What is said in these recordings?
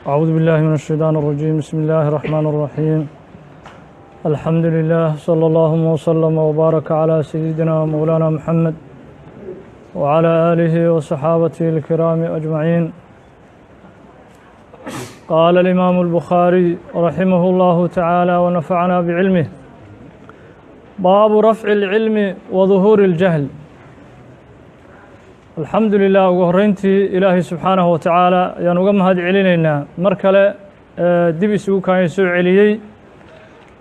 أعوذ بالله من الشيطان الرجيم. بسم الله الرحمن الرحيم. الحمد لله، صلى الله وسلم وبارك على سيدنا مولانا محمد وعلى آله وصحابته الكرام أجمعين. قال الإمام البخاري رحمه الله تعالى ونفعنا بعلمه: باب رفع العلم وظهور الجهل. Alxamdu lilah. Ugu horreyntii, Ilaahay subxaanahu wa tacaala ayaan uga mahad celinaynaa mar kale dib isugu kaanya soo celiyey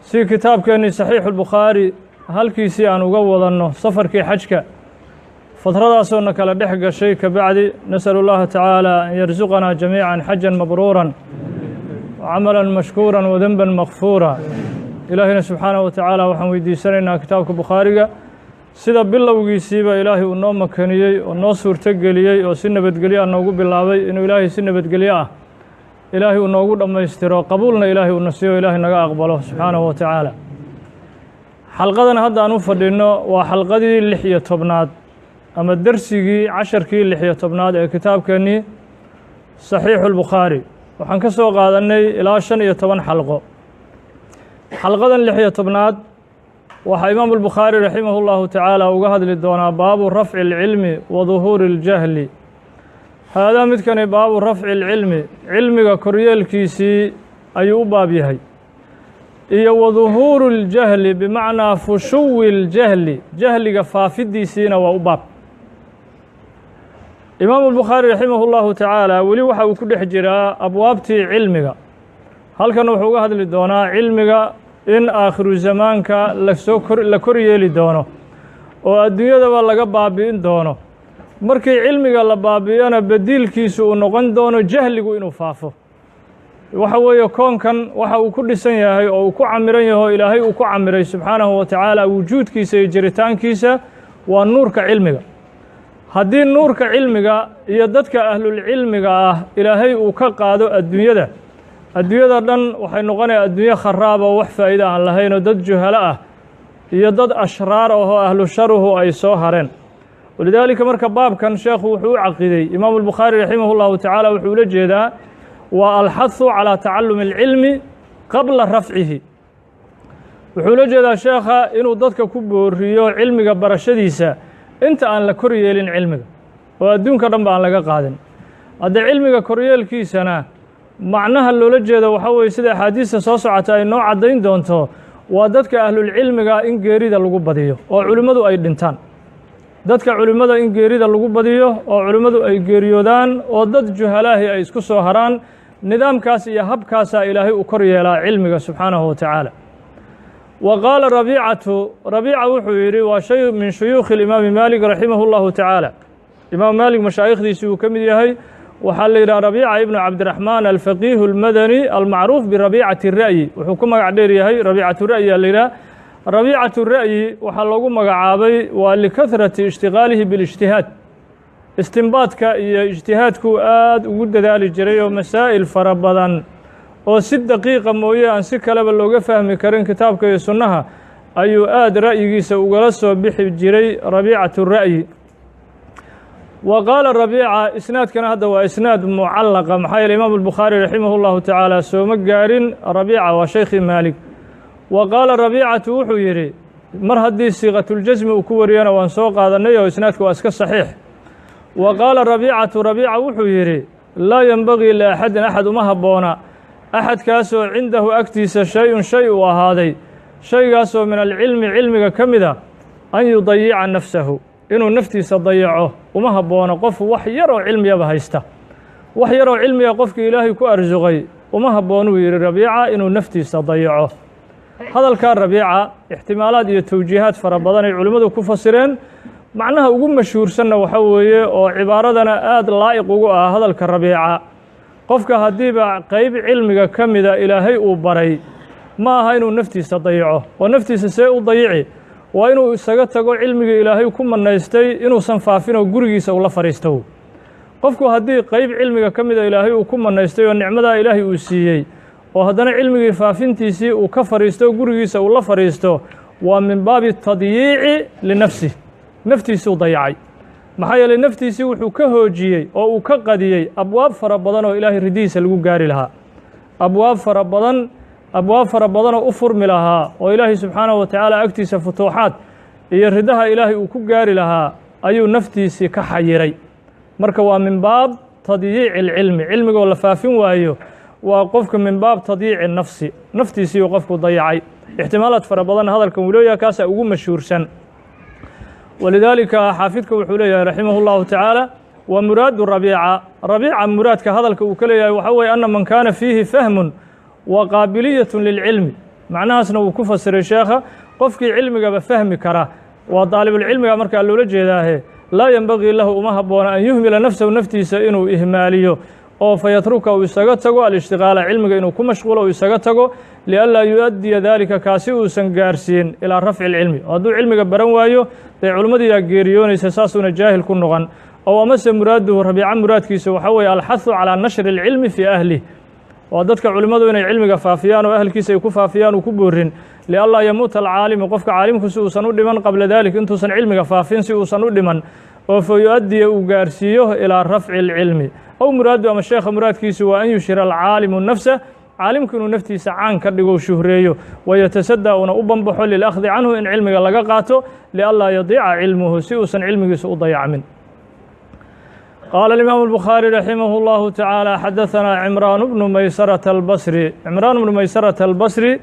si kitaabkeennii Saxiixu Lbukhaari halkiisii aan uga wadanno safarkii xajka, fatradaasoo kala dhex gashay. Kabacdi nasalu llaha tacaala an yarsuqanaa jamiica xajan mabruuran, camalan mashkuuran wa denban makfuura. Ilaahayna subxaanahu wa tacaala waxaan weydiisanaynaa kitaabka Bukhaariga sida bilowgiisiiba Ilaahay uu noo makaniyey oo noo suurto geliyey oo si nabadgelyo ah noogu bilaabay, inuu Ilaahay si nabadgelyo ah Ilaahay uu noogu dhammaystiro, qabuulna Ilaahay uu nasiiyo, Ilaahay naga aqbalo subxaanahu wa tacaala. Xalqadan hadda aan u fadhinno waa xalqadii 16aad ama dersigii casharkii 16aad ee kitaabkeennii Saxiixu Lbukhaari. Waxaan ka soo qaadannay ilaa 15 xalqo. Xalqadan 16aad waxaa Imaamu Albukhaari raximah اllahu tacaala uga hadli doonaa baabu rafci اlcilmi wa duhuuri اljahli. Haadaa midkani baabu rafci اlcilmi, cilmiga koryeelkiisii ayuu u baab yahay, iyo wa duhuuru اljahli, bimacnaa fushuwi اljahli, jahliga faafidiisiina waa u baab. Imaamu Albukhaari raximah اllahu tacaala weli waxa uu ku dhex jiraa abwaabtii cilmiga. Halkan wuxuu uga hadli doonaa cilmiga in aakhiru zamaanka lasoo kor la kor yeeli doono oo adduunyadaba laga baabi'in doono. Markii cilmiga la baabi'iyona, bediilkiisu uu noqon doono jahligu inuu faafo. Waxa weeye, koonkan waxa uu ku dhisan yahay oo uu ku camiran yaho, Ilaahay uu ku camiray subxaanahu wa tacaala wujuudkiisa iyo jiritaankiisa, waa nuurka cilmiga. Haddii nuurka cilmiga iyo dadka ahlulcilmiga ah Ilaahay uu ka qaado adduunyada, adduunyada dhan waxay noqonaya adduunyo kharaab oo wax faa'iida aan lahayn, oo dad juhalo ah iyo dad ashraar ahoo ahlu sharuhu ay soo hareen. Walidaalika marka baabkan sheekhu wuxuu u caqiday, Imaamu Albukhaari raximah llahu tacaala, wuxuu ula jeedaa waa alxahu calaa tacalumi alcilmi qabla rafcihi. Wuxuu ula jeedaa sheekha inuu dadka ku booriyo cilmiga barashadiisa inta aan la kor yeelin cilmiga oo adduunka dhan ba aan laga qaadin. Haddee cilmiga koryeelkiisana macnaha loola jeedo waxaa weeye, sida axaadiista soo socota ay noo caddayn doonto, waa dadka ahlulcilmiga in geerida lagu badiyo oo culimmadu ay dhintaan, dadka culimmada in geerida lagu badiyo oo culimmadu ay geeriyoodaan oo dad juhalaahi ay isku soo haraan. Nidaamkaas iyo habkaasaa Ilaahay uu kor yeelaa cilmiga subxaanahu wa tacaala. Wa qaala Rabiicatu, Rabiica wuxuu yidhi, waa shay min shuyuukhi imaami Maalik raximah اllahu tacaala. Imaam Maalik mashaayikhdiisii uu ka mid yahay. Waxaa la yidhaha Rabiica ibnu Cabdiraxmaan, alfaqiihu almadani almacruuf birabiicati ra'yi. Wuxuu ku magac dheer yahay Rabiicatu ra'yi. A la yidhaha Rabiicatu ra'yi waxaa loogu magacaabay waa likahrati ishtiqaalihi biاlijtihaad, istimbaadka iyo ijtihaadkuu aad ugu dadaali jiray, oo masaa'il fara badan oo si daqiiqa mooye aan si kaleba looga fahmi karin kitaabka iyo sunnaha ayuu aad ra'yigiisa ugala soo bixi jiray Rabiicatu ra'yi. Wa qaala Rabiica, isnaadkana hadda waa isnaad mucallaqa, maxaa yeele Imaamu Albukhaari raximah llahu tacaala sooma gaarin Rabiica, waa shaykhii Maalik. Wa qaala Rabiicatu, wuxuu yidhi, mar haddii siiqatuljasmi uu ku wariyana waan soo qaadanay oo isnaadka waa iska saxiix. Wa qaala Rabiicatu, Rabiica wuxuu yidhi: laa yenbagii liaxadin, axad uma habboona, axadkaasoo cindahu, agtiisa, shay-un, shay uu ahaaday, shaygaasoo min alcilmi, cilmiga ka mida, an yudayica nafsahu, inuu naftiisa dayaco uma habboona. Qof wax yar oo cilmiyaba haysta, wax yar oo cilmiga qofkii Ilaahay ku arsuqay, uma habboonuu yidhi Rabiica inuu naftiisa dayaco. Hadalkaa Rabiica ixtimaalaad iyo towjiihaad fara badan ay culimmadu ku fasireen. Macnaha ugu mashhuursanna waxa weeye, oo cibaaradana aad laa'iq ugu ah hadalka Rabiica, qofka haddiiba qeyb cilmiga ka mida Ilaahay uu baray, ma aha inuu naftiisa dayaco. Oo naftiisa see u dayici? Waa inuu isaga tago cilmigii Ilaahay ku manaystay, inuusan faafin oo gurigiisa ula fadhiisto. Qofku haddii qeyb cilmiga ka mida Ilaahay uu ku manaystay oo nicmadaa Ilaahay uu siiyey, oo haddana cilmigii faafintiisii uu ka fadhiisto, gurigiisa uu la fadhiisto, waa min baabi tadyiici linafsih, naftiisuu dayacay. Maxaa yeelay naftiisii wuxuu ka hoojiyey oo uu ka qadiyey abwaab fara badan oo Ilaahay ridihiisa lagu gaari lahaa, abwaab fara badan, abwaab fara badanoo u furmi lahaa oo Ilaahay subxaanahu wa tacaala agtiisa futuuxaad iyo ridaha Ilaahay uu ku gaari lahaa ayuu naftiisii ka xayiray. Marka waa min baab tadyiici alcilmi, cilmigoo la faafin waayo waa qofka min baab tadyiici nafsi, naftiisiiyuu qofku dayacay. Ixtimaalaad fara badanna hadalkan uu leeyahay, kaasaa ugu mashhuursan. Walidaalika xaafidka wuxuu leeyahay raximah اllahu tacaala: wa muraadu Rabiica, Rabiica muraadka hadalka uu ka leeyahay waxaa weeye ana man kaana fiihi fahmun wa qaabiliyat lilcilmi. Macnahaasna wuu ku fasiray sheekha, qofkii cilmigaba fahmi kara waa daalibulcilmiga markaa loola jeedaahe, laa yenbagii lahu, uma habboona, an yuhmila nafsahu, naftiisa inuu ihmaaliyo oo fayatruka, uu isaga tago, alishtiqaala, cilmiga inuu ku mashquulo uu isaga tago, lianlaa yu-addiya daalika, kaasi uusan gaarsiin, ilaa rafci اlcilmi. Oo hadduu cilmiga baran waayo dee culimmadii yaa geeriyoonaysa, saasuuna jaahil ku noqon. Ow amase muraaduhu, Rabiica muraadkiisa waxaa weeye alxahu calaa nashri اlcilmi fii ahlih, waa dadka culimmadu inay cilmiga faafiyaan oo ahlkiisa ay ku faafiyaan uu ku boorin, lianlaa yamuuta alcaalimu, qofka caalimku si uusan u dhiman, qabla dalik, intuusan cilmiga faafin si uusan u dhiman, oo fa yu-addiya, uu gaarsiiyo, ilaa rafci اlcilmi. Ow muraadu, ama sheekha muraadkiisu waa an yushira alcaalimu nafsa, caalimku inuu naftiisa caan ka dhigo, shuhreeyo, wayatasadaa, una u banbaxo, lilأkhdi canhu, in cilmiga laga qaato, lianlaa yadiica cilmuhu, si uusan cilmigiisu u dayacmin. Qaala الإimaamu الbukhaarي raximah اllahu taعaalى: xadaثanaa Cimraan bnu Maysarata albasri. Cimraan bnu Maysarata albasri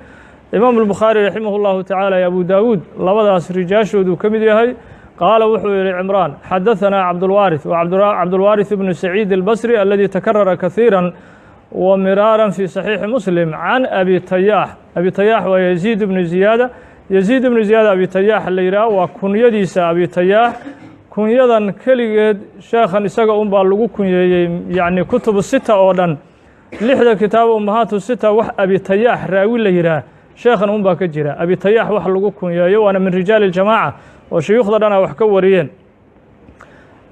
Imaamu الbukhaari raximah اllahu taعala iyo Abu Daawuud labadaas rijaashooduu ka mid yahay. Qaala wuxuu yihi Cimraan: xadaثanaa Cabdulwaariث, wa Cabdulwaariث bnu Saciid albasri aladi takarara kahiira wa miraara fi صaxiixi Muslim, can Abi Tayaax. Abi Tayaax waa Yaziid bnu Ziyaada, Yaziid ibnu Ziyaada Abi Tayaax la yidhaah, waa kunyadiisa Abi Tayaax. Kunyadan keligeed sheekhan isaga un baa lagu kunyeeyey, yacni kutubu sita oo dhan, lixda kitaab ummahaatu sita, wax Abi Tayaax raawi la yidhaah sheekhan un baa ka jira Abi Tayaax wax lagu kunyeeyo, waana min rijaali اljamaaca oo shuyuukhda dhan a wax ka wariyeen.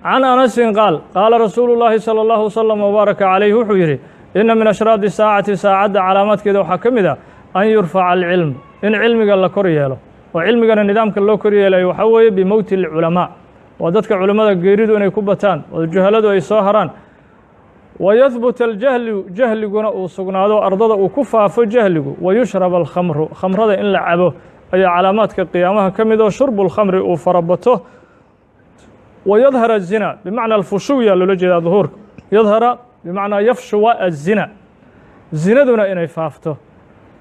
Can Anasin qaal: qaala rasuulu llaahi salى اllahu wasalam wbaaraka calayh, wuxuu yidhi: ina min ashraadi saacati, saacadda calaamaadkeeda waxaa ka mid a, an yurfaca alcilm, in cilmiga la kor yeelo. Oo cilmigana nidaamka loo kor yeelayo waxaa weeye bimowti اlculamaa, waa dadka culimmada geeridu inay ku bataan oo juhaladu ay soo haraan. Wayahbut aljahlu, jahliguna uu sugnaado, ardada uu ku faafo jahligu. Wayushrab alkhamru, khamrada in la cabo ayaa calaamaadka qiyaamaha ka mid oo shurbu lkhamri uu farabato. Wayadhar azina, bimacna alfushuw yaa loola jeedaa duhuurka, yadhara bimacnaa yafshuwa azina, zinaduna inay faafto.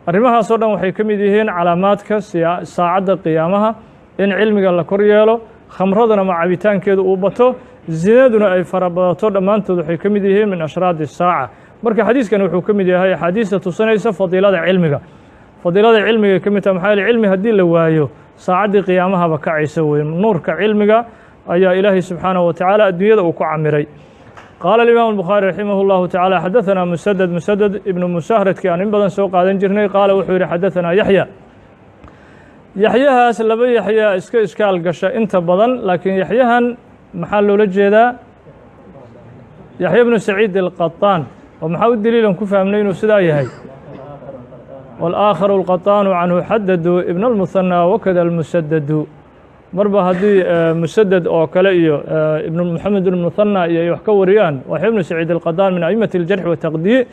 Arrimahaasoo dhan waxay ka mid yihiin calaamaadka saacadda qiyaamaha, in cilmiga la kor yeelo, khamraduna ma cabitaankeedu uu bato, zinaduna ay farabadato. Dhammaantood waxay ka mid yihiin min ashraadi saaca. Marka xadiiskani wuxuu ka mid yahay axaadiista tusinaysa fadiilada cilmiga. Fadiilada cilmigay ka mid tahay, maxaa yeele cilmi haddii la waayo saacaddii qiyaamahaba kacaysa weyn. Nuurka cilmiga ayaa Ilaahay subxaanahu wa tacaala adduunyada uu ku camiray. Qaala alimaamu albukhaari raximah اllahu tacaala: xadaثanaa Musadad, Musadad ibnu Musahradkii aan in badan soo qaadan jirnay. Qaala wuxuu yihi: xadaثanaa Yaxya. Yaxyahaas laba Yaxyaa iska ishkaal gasha inta badan, laakiin Yaxyahan maxaa loola jeedaa? Yaxya bnu Saciid alqaطaan. Oo maxaa u daliilan ku fahmnay inuu sidaa yahay? Wاlآakharu alqaطaanu canhu xadadu ibn اlmuhanى wakada almusadadu. Marba haddii musadad oo kale iyo ibn Moxamed ibn Muhanى iyo ay wax ka wariyaan, yaxya bnu Saciid alqaطaan min aimati اljarxi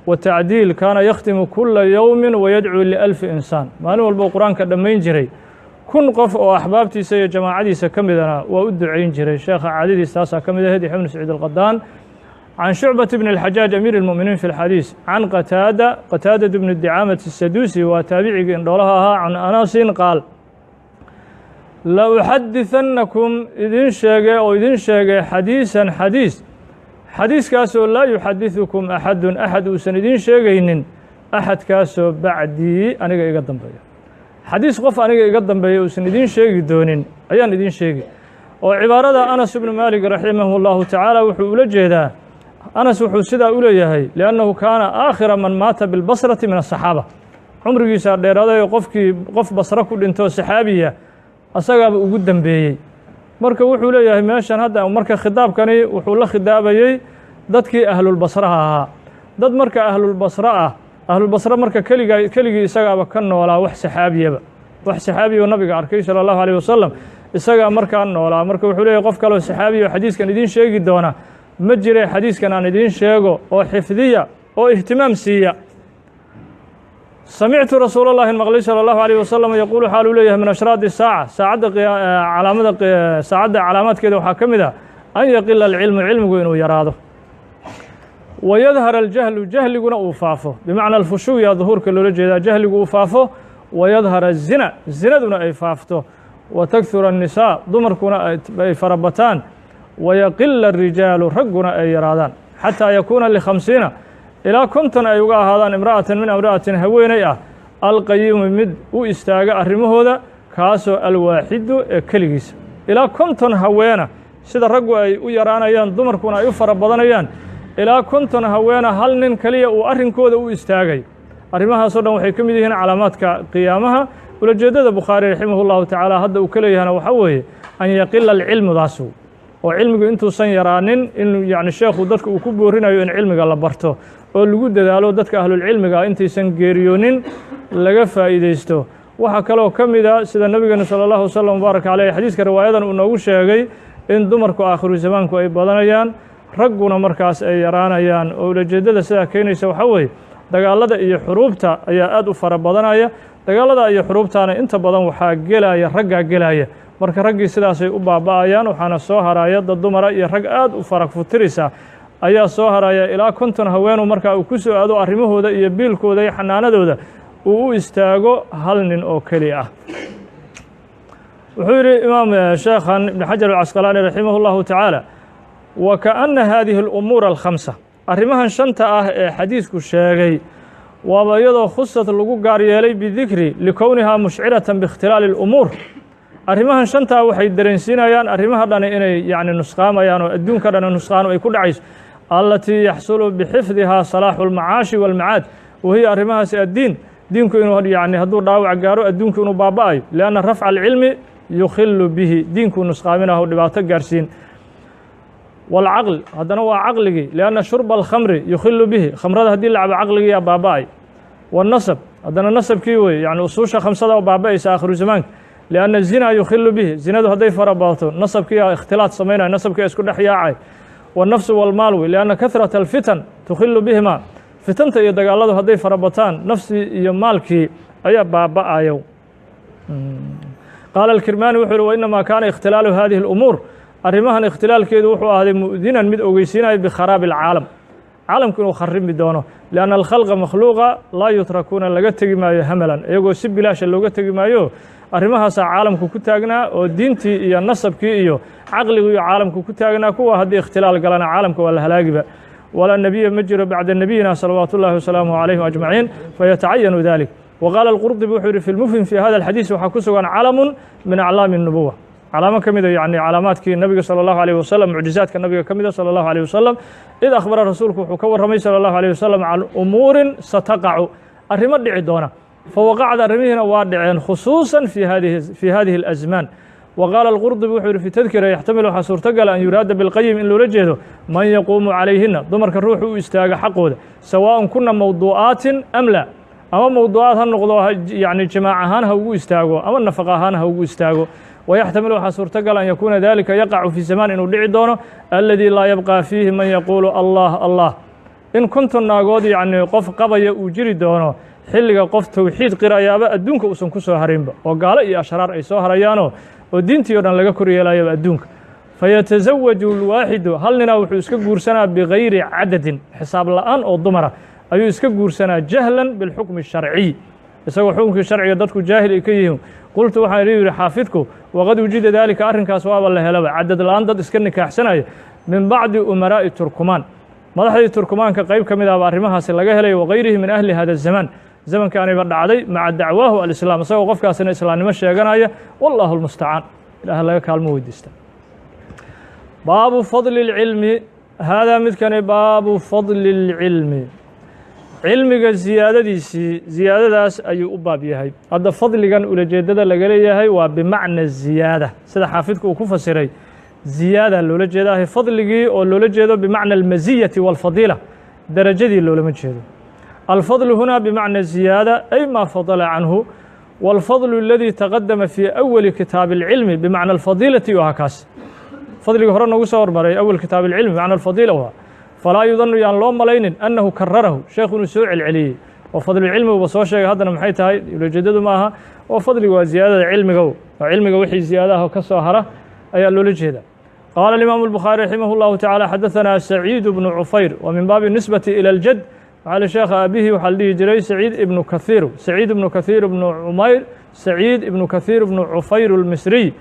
watacdiil, kaana yakhtimu kula yowmi wayadcuu lialfi insaan, maalin walba qur-aanka dhammayn jiray, 1000 qof oo axbaabtiisa iyo jamaacadiisa ka midana waa u ducayn jiray. Sheekha caadadiis taasaa ka mid ahayd, Yaxya bnu Saciid alqadaan. Can Shucbaة bn الxajaaj amiir اlmu'miniin fi اlxadiis, can Qataada, Qataadة bnu Dicaamat الsaduusi, waa taabicigii indhoolaha ahaa, can Anasin qaal: la uxadiثannakum, idin sheege oo idin sheegay, xadiisan, xadiis, xadiiskaasoo laa yuxadiثukum axadun, axad uusan idiin sheegaynin axadkaasoo bacdii, aniga iga dambeeya. Xadiis qof aniga iga dambeeya uusan idiin sheegi doonin ayaan idiin sheegi. Oo cibaarada Anas ibnu Maalik raximahu اllahu tacaala wuxuu ula jeedaa, Anas wuxuu sidaa u leeyahay liannahu kaana aakhira man maata bilbasrati min asaxaaba, cumrigiisaa dheeraaday oo qofkii qof Basro ku dhintoo saxaabiya asagaaba ugu dembeeyey. Marka wuxuu leeyahay meeshan hadda marka khidaabkani wuxuu la khidaabayey dadkii ahlulbasraha ahaa, dad marka ahlulbasro ah, ahlulbasro marka keligaa keligii isagaaba ka noolaa wax saxaabiyaba. Wax saxaabiyo nabiga arkay salى اllahu alيh wasalam isagaa markaa noolaa. Marka wuxuu leeyahy qof kaleo saxaabiyo xadiiskan idiin sheegi doona ma jire, xadiiskan aan idiin sheego oo xifdiya oo ihtimaam siiya. Samictu rasuul اllahi maqlay salى اllahu alيh wasalam yaquulu, xaaluu leeyahay: min ashraadi saaca, saacadda calaamada, saacadda calaamaadkeeda waxaa ka mid ah an yaqila alcilmu, cilmigu inuu yaraado, wa yadhar aljahlu, jahliguna uu faafo, bimacna alfushuya duhuurka loola jeedaa, jahligu uu faafo, wa yadhar azina, zinaduna ay faafto, wa takhura annisaa, dumarkuna ay farabataan, wayaqila arijaalu, ragguna ay yaraadaan, xataa yakuuna likhamsiina, ilaa 50 ay uga ahaadaan, imra'atan min imra'atin, haweeney ah, alqayimu, mid u istaaga arrimahooda, kaasoo alwaaxidu, ee keligiisa. Ilaa 50 haweena, sida raggu ay u yaraanayaan dumarkuna ay u fara badanayaan, ilaa 50 haweena hal nin keliya uu arrinkooda u istaagay. Arrimahaasoo dhan waxay ka mid yihiin calaamaadka qiyaamaha. Ulajeeddada Bukhaari raximah llahu tacaala hadda uu ka leeyahana waxaa weeye an yaqila alcilmudaasu, oo cilmigu intuusan yaraanin in yacni sheekhu dadka uu ku boorinayo in cilmiga la barto oo lagu dadaalo, dadka ahlulcilmiga intaysan geeriyoonin laga faa'iideysto. Waxaa kaloo ka mida sida nabigeenu salى اllahu wasalam wbaaraka caleyh xadiiska riwaayadan uu noogu sheegay in dumarku aakhiru zamaanku ay badanayaan, ragguna markaas ay yaraanayaan, oo ulajeeddada sidaa keenaysa waxaa weeye dagaalada iyo xuruubta ayaa aad u fara badanaya. Dagaalada iyo xuruubtaana inta badan waxaa gelaya raggaa gelaya. Marka raggii sidaasay u baaba'ayaan, waxaana soo haraya dad dumara iyo rag aad u fara futirisa ayaa soo haraya, ilaa 50 haweenu markaa uu ku soo aado arrimahooda iyo biilkooda iyo xanaanadooda uu u istaago hal nin oo keli ah. Wuxuu yidhi imaam sheekhan Ibn Xajar alcasqalaani raximah اllahu tacaala: wa kaأna hadihi اlumuur alkhamsa, arrimahan shanta ah ee xadiisku sheegay, waaba iyadoo khusad lagu gaar yeelay bidikri likownihaa mushciratan biikhtilaali اlumuur. Arrimahan shantaa waxay dareensiinayaan arrimaha dhani inay yacni nusqaamayaan oo adduunka dhani nusqaano ay ku dhacayso, allatii yaxsulu bixifdihaa salaaxu اlmacaashi wاlmacaad, wahiya arrimahaasi addiin, diinku inuu yani hadduu dhaawac gaaro adduunku inuu baaba'ayo, lianna rafca alcilmi yukhilu bihi, diinkuu nusqaaminaho dhibaato gaarsiin, wاlcaql, haddana waa caqligii, lianna shurba alkhamri yukhilu bihi, khamrada haddii la cabo caqligiyaa baaba'ay, wاnasab, haddana nasabkii wey, yani usuusha khamsada oo baaba'aysa aakhiru zamaanka, lianna zina yukhilu bihi, zinadu hadday fara badato nasabkiyaa ikhtilaad samaynaya, nasabkiyaa isku dhex yaacay, wالnafsu wاlmaal wey, lianna kahrata alfitan tukhilu bihima, fitanta iyo dagaaladu hadday fara bataan nafsii iyo maalkii ayaa baaba'ayo. Qaala alkirmaani, wuxuu yihi: wainamaa kaana ikhtilaalu hadihi اlumuur, arrimahan ikhtilaalkeedu wuxuu ahday mu'dinan, mid ogeysiinayo, bikharaabi alcaalam, caalamku inuu kharimi doono, lianna alkhalqa, makhluuqa, laa yutrakuuna, laga tegi maayo, hamalan, iyagoo si bilaasha looga tegi maayo. Arrimahaasaa caalamku ku taagnaa oo diintii iyo nasabkii iyo caqligii iyo caalamku ku taagnaa. Kuwa haddii ikhtilaal galana caalamka waa la halaagiba. Walaa nebiya ma jiro bacda nebiyina salawaat ullahi wasalaamuhu calayhim ajmaciin, fayatacayanu dalik. Wa qaala alqurdubi, wuxuu yihi fi lmufhim fi hada alxadiis waxaa ku sugan calamun min aclaami الnubuwa, calaamo ka mida yani calaamaadkii nabiga salى اllahu alيh wasalam, mucjizaadka nabiga ka mida salى اllahu alيh wasalam, id akhbara, rasuulku wuxuu ka warramay salى اllahu alيh wasalam can umuurin sataqacu, arrimo dhici doona, fawaqacad, arrimihiina waa dhaceen, khusuusan fi hadihi اlasmaan. Wa qaala alqurdubi, wuxuu yihi fi tadkira: yaxtamil, waxaa suurtogala, an yuraada bilqayim, in loola jeedo man yaquumu calayhina, dumarka ruuxu u istaaga xaqooda, sawaaءun kuna mawduu'aatin am la, ama mawduucaad ha noqdo, yani jimaac ahaan ha ugu istaago ama nafaqa ahaan ha ugu istaago. Wayaxtamil, waxaa suurtagal, an yakuuna dalika yaqacu fi zamaan, inuu dhici doono, aladii laa yabqى fiihi man yaquulu allah allah, in 50 naagood yacni qof qabaya uu jiri doono xilliga qof towxiid qirayaaba adduunka uusan ku soo harinba, oo gaalo iyo ashraar ay soo harayaanoo oo diintii o dhan laga kor yeelayaba adduunka. Fayatasawaju lwaaxidu, hal ninaa wuxuu iska guursanaa bigayri cadadin, xisaab la'aan oo dumara ayuu iska guursanaa, jahlan bilxukmi sharciy, isagoo xukumkii sharciga dadku jaahil ay ka yihiin. Qultu, waxaan yihi xaafidku: waqad wujida daalika, arrinkaas waaba la helaba, cadad la'aan dad iska nikaaxsanaya, min bacdi umaraa'i turkumaan, madaxdii turkumaanka qayb ka mid ahba arrimahaasi laga helay, wagayrihi min ahli hada zamaan, zamankaaniba dhacday, maca dacwaahu alislaam, isagoo qofkaasina islaamnimo sheeganaya. Wallahu lmustacaan, ilaah laga kaalmo weydiista. Baabu fadli اlcilmi. Haadaa midkani baabu fadli اlcilmi, cilmiga ziyaadadiisii, ziyaadadaas ayuu u baab yahay. Hadda fadligan ulajeedada laga leeyahay waa bimacna ziyaada, sida xaafidku uu ku fasiray, ziyaada loola jeedaah fadligii, oo loola jeedo bimacna almasiyati wاlfadiila, darajadii loolama jeedo. Alfadlu huna bimacna ziyaada, ay maa fadala canhu. Wاlfadlu aladii taqadama fii awali kitaabi اlcilmi bimacna alfadiilati u ahaa kaas fadliga hore noogu soo hormaray awal kitaab alcilmi bimacna alfadiila u ahaa. Falaa yudanu, yaan loo malaynin, annahu kararahu, sheekhu inuu soo celceliyey oo fadlulcilmiguba soo sheegay. Haddana maxay tahay ulojeedadu? Ma aha oo fadligu waa ziyaadada cilmiga, oo cilmiga wixii ziyaadaha ka soo hara ayaa loola jeeda. Qaala alimaamu الbukhaari raximah اllahu tacaala: xadaثanaa Saciid bnu Cufayr. Wa min baabi nisbati ilى اljad, maxaa li sheekha aabihii waxaa la dhihi jiray Saciid ibnu Kahiir, Saciid ibnu Kahiir ibnu Cumayr, Saciid ibnu Kahiir ibnu Cufayr اlmisriy.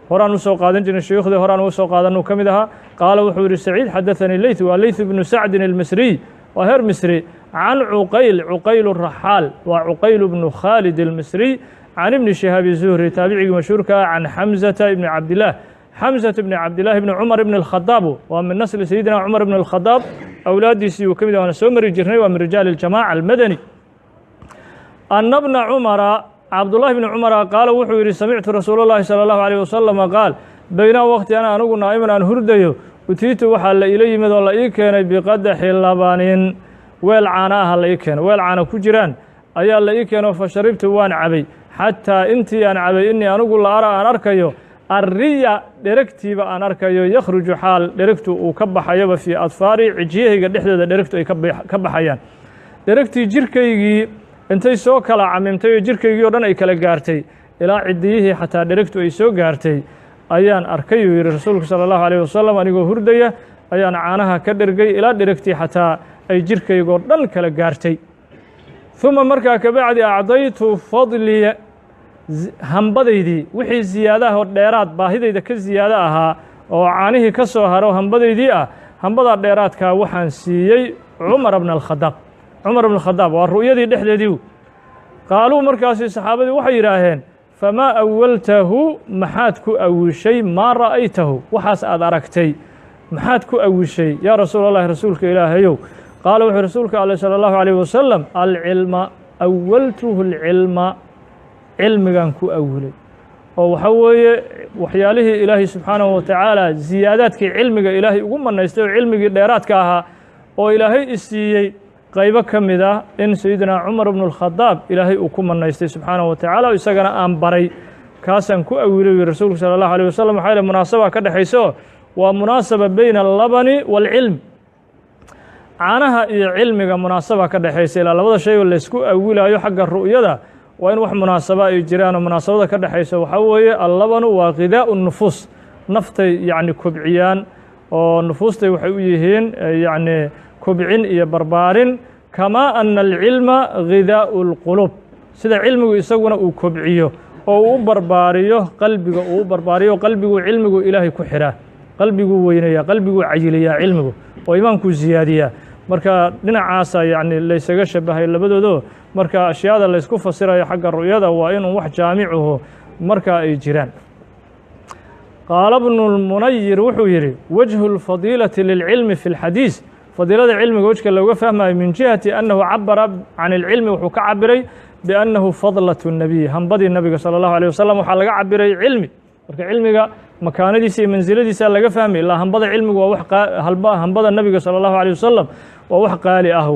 Horaan usoo qaadan jirnay, shuyuukhdii horaan uga soo qaadanuu ka mid ahaa. Qaala wuxuu yihi Saciid: xadaثanii Leyth, waa Leyth ibnu Sacdin almisriy, waa heer Misri, can Cuqayl, Cuqayl raxaal, waa Cuqayl bnu Khaalid almisriy, can Ibni Shihaabi Zuhri, taabicigii mashhuurka ah, can Xamzata ibni Cabdillaah, Xamzata ibni Cabdillahi ibni Cumar ibn اlkhadaab, waa min nasli sayidina Cumar ibn اlkhadaab, awlaaddiisii uu ka mid ah, waana soo mari jirnay, waa min rijaali اljamaca almadani. Ana bna Cumara, Cabdullahi bni Cumara, qaala wuxuu yidhi: samictu rasuul اllahi salى اllahu alيyh wasalama qaal: baynaa waqti ana anigu naa'iman aan hurdayo, utiitu waxaa la ila yimid oo la ii keenay biqadaxi labanin, weel caana aha la ii keenay, weel caana ku jiraan ayaa la ii keeno. Fa sharibtu, waan cabay, xataa intii aan cabay, inii anigu la ara, aan arkayo, arriya, dheregtiiba aan arkayo, yakhruju, xaal dheregtu uu ka baxayoba, fii adfaari, cijiyahayga dhexdooda dheregtu ay ka baxayaan. Dheregtii jirkaygii intay soo kala camimtay oo jirkaygii o dhan ay kala gaartay, ilaa cidiyihii xataa dheregtu ay soo gaartay ayaan arkay, uu yidhi rasuulku sala allahu alayh wasalam. Anigoo hurdaya ayaan caanaha ka dhergay ilaa dheregtii xataa ay jirkaygoo dhan kala gaartay. Uma markaa kabacdi acdaytu fadlii, hambadaydii, wixii ziyaadaha oo dheeraad baahidayda ka ziyaado ahaa oo caanihii ka soo haro hambadaydii ah, hambadaa dheeraadkaa waxaan siiyey Cumar bna alkhadaab. Cumar bn khadaab waa ru'yadii dhexdeedii. Qaaluu, markaasi saxaabadii waxay yidhaaheen: famaa awaltahu, maxaad ku awishay? Maa ra'aytahu, waxaas aad aragtay maxaad ku awishay, yaa rasuul allahi, rasuulka Ilaahayow? Qaala wuxuu rasuulka ale salى اllahu alayh wasalam: alcilma awaltuhu, alcilma, cilmigan ku awilay. Oo waxa weeye waxyaalihii Ilaahay subxaanahu watacaala ziyaadaadkii cilmiga Ilaahay ugu manaystay oo cilmigii dheeraadka ahaa oo Ilaahay isiiyey qaybo ka mid ah in sayidina Cumar bnu اlkhadaab Ilaahay uu ku manaystay subxaanahu wa tacaala, isagana aan baray, kaasaan ku awilay wi rasuulku sala allahu alيh wasalam. Waxaa yidhi munaasaba ka dhexayso, waa munaasaba beyna allabani waalcilm, caanaha iyo cilmiga munaasaba ka dhexaysa. Ilaa labada shay oo laysku awilaayo xagga ru'yada waa in wax munaasaba ay jiraan, oo munaasabada ka dhexaysa waxaa weeye allabanu waa ghidaau nufuus, naftay yacni kobciyaan oo nufuustay waxay u yihiin yacni kobcin iyo barbaarin, kamaa ana alcilma ghidaau اlquluub, sida cilmigu isaguna uu kobciyo oo uu u barbaariyo qalbiga, uu u barbaariyo qalbigu. Cilmigu Ilaahay ku xiraa, qalbiguu weynayaa, qalbiguu cayiliyaa cilmigu oo iimaankuu ziyaadiyaa. Marka dhinacaasa yacni laysaga shabahay labadoodo. Marka ashyaada laysku fasirayo xagga ru'yada waa inuu wax jaamicuhu marka ay jiraan. Qaala bnu lmunayir wuxuu yidhi: wajhu اlfadiilati lilcilmi fi اlxadiis, fadiilada cilmiga wejka looga fahmayo, min jihati annahu cabara can اlcilmi, wuxuu ka cabiray, biannahu fadlaة الnabiy, hambadii nabiga salى اllahu alيه wasalam waxaa laga cabiray cilmi. Marka cilmiga makaanadiisa iyo mansiladiisa laga fahmay, ilaa hambada cilmigu waa wax hambada nabiga salى اllahu alيه wasalam waa wax qaali ah,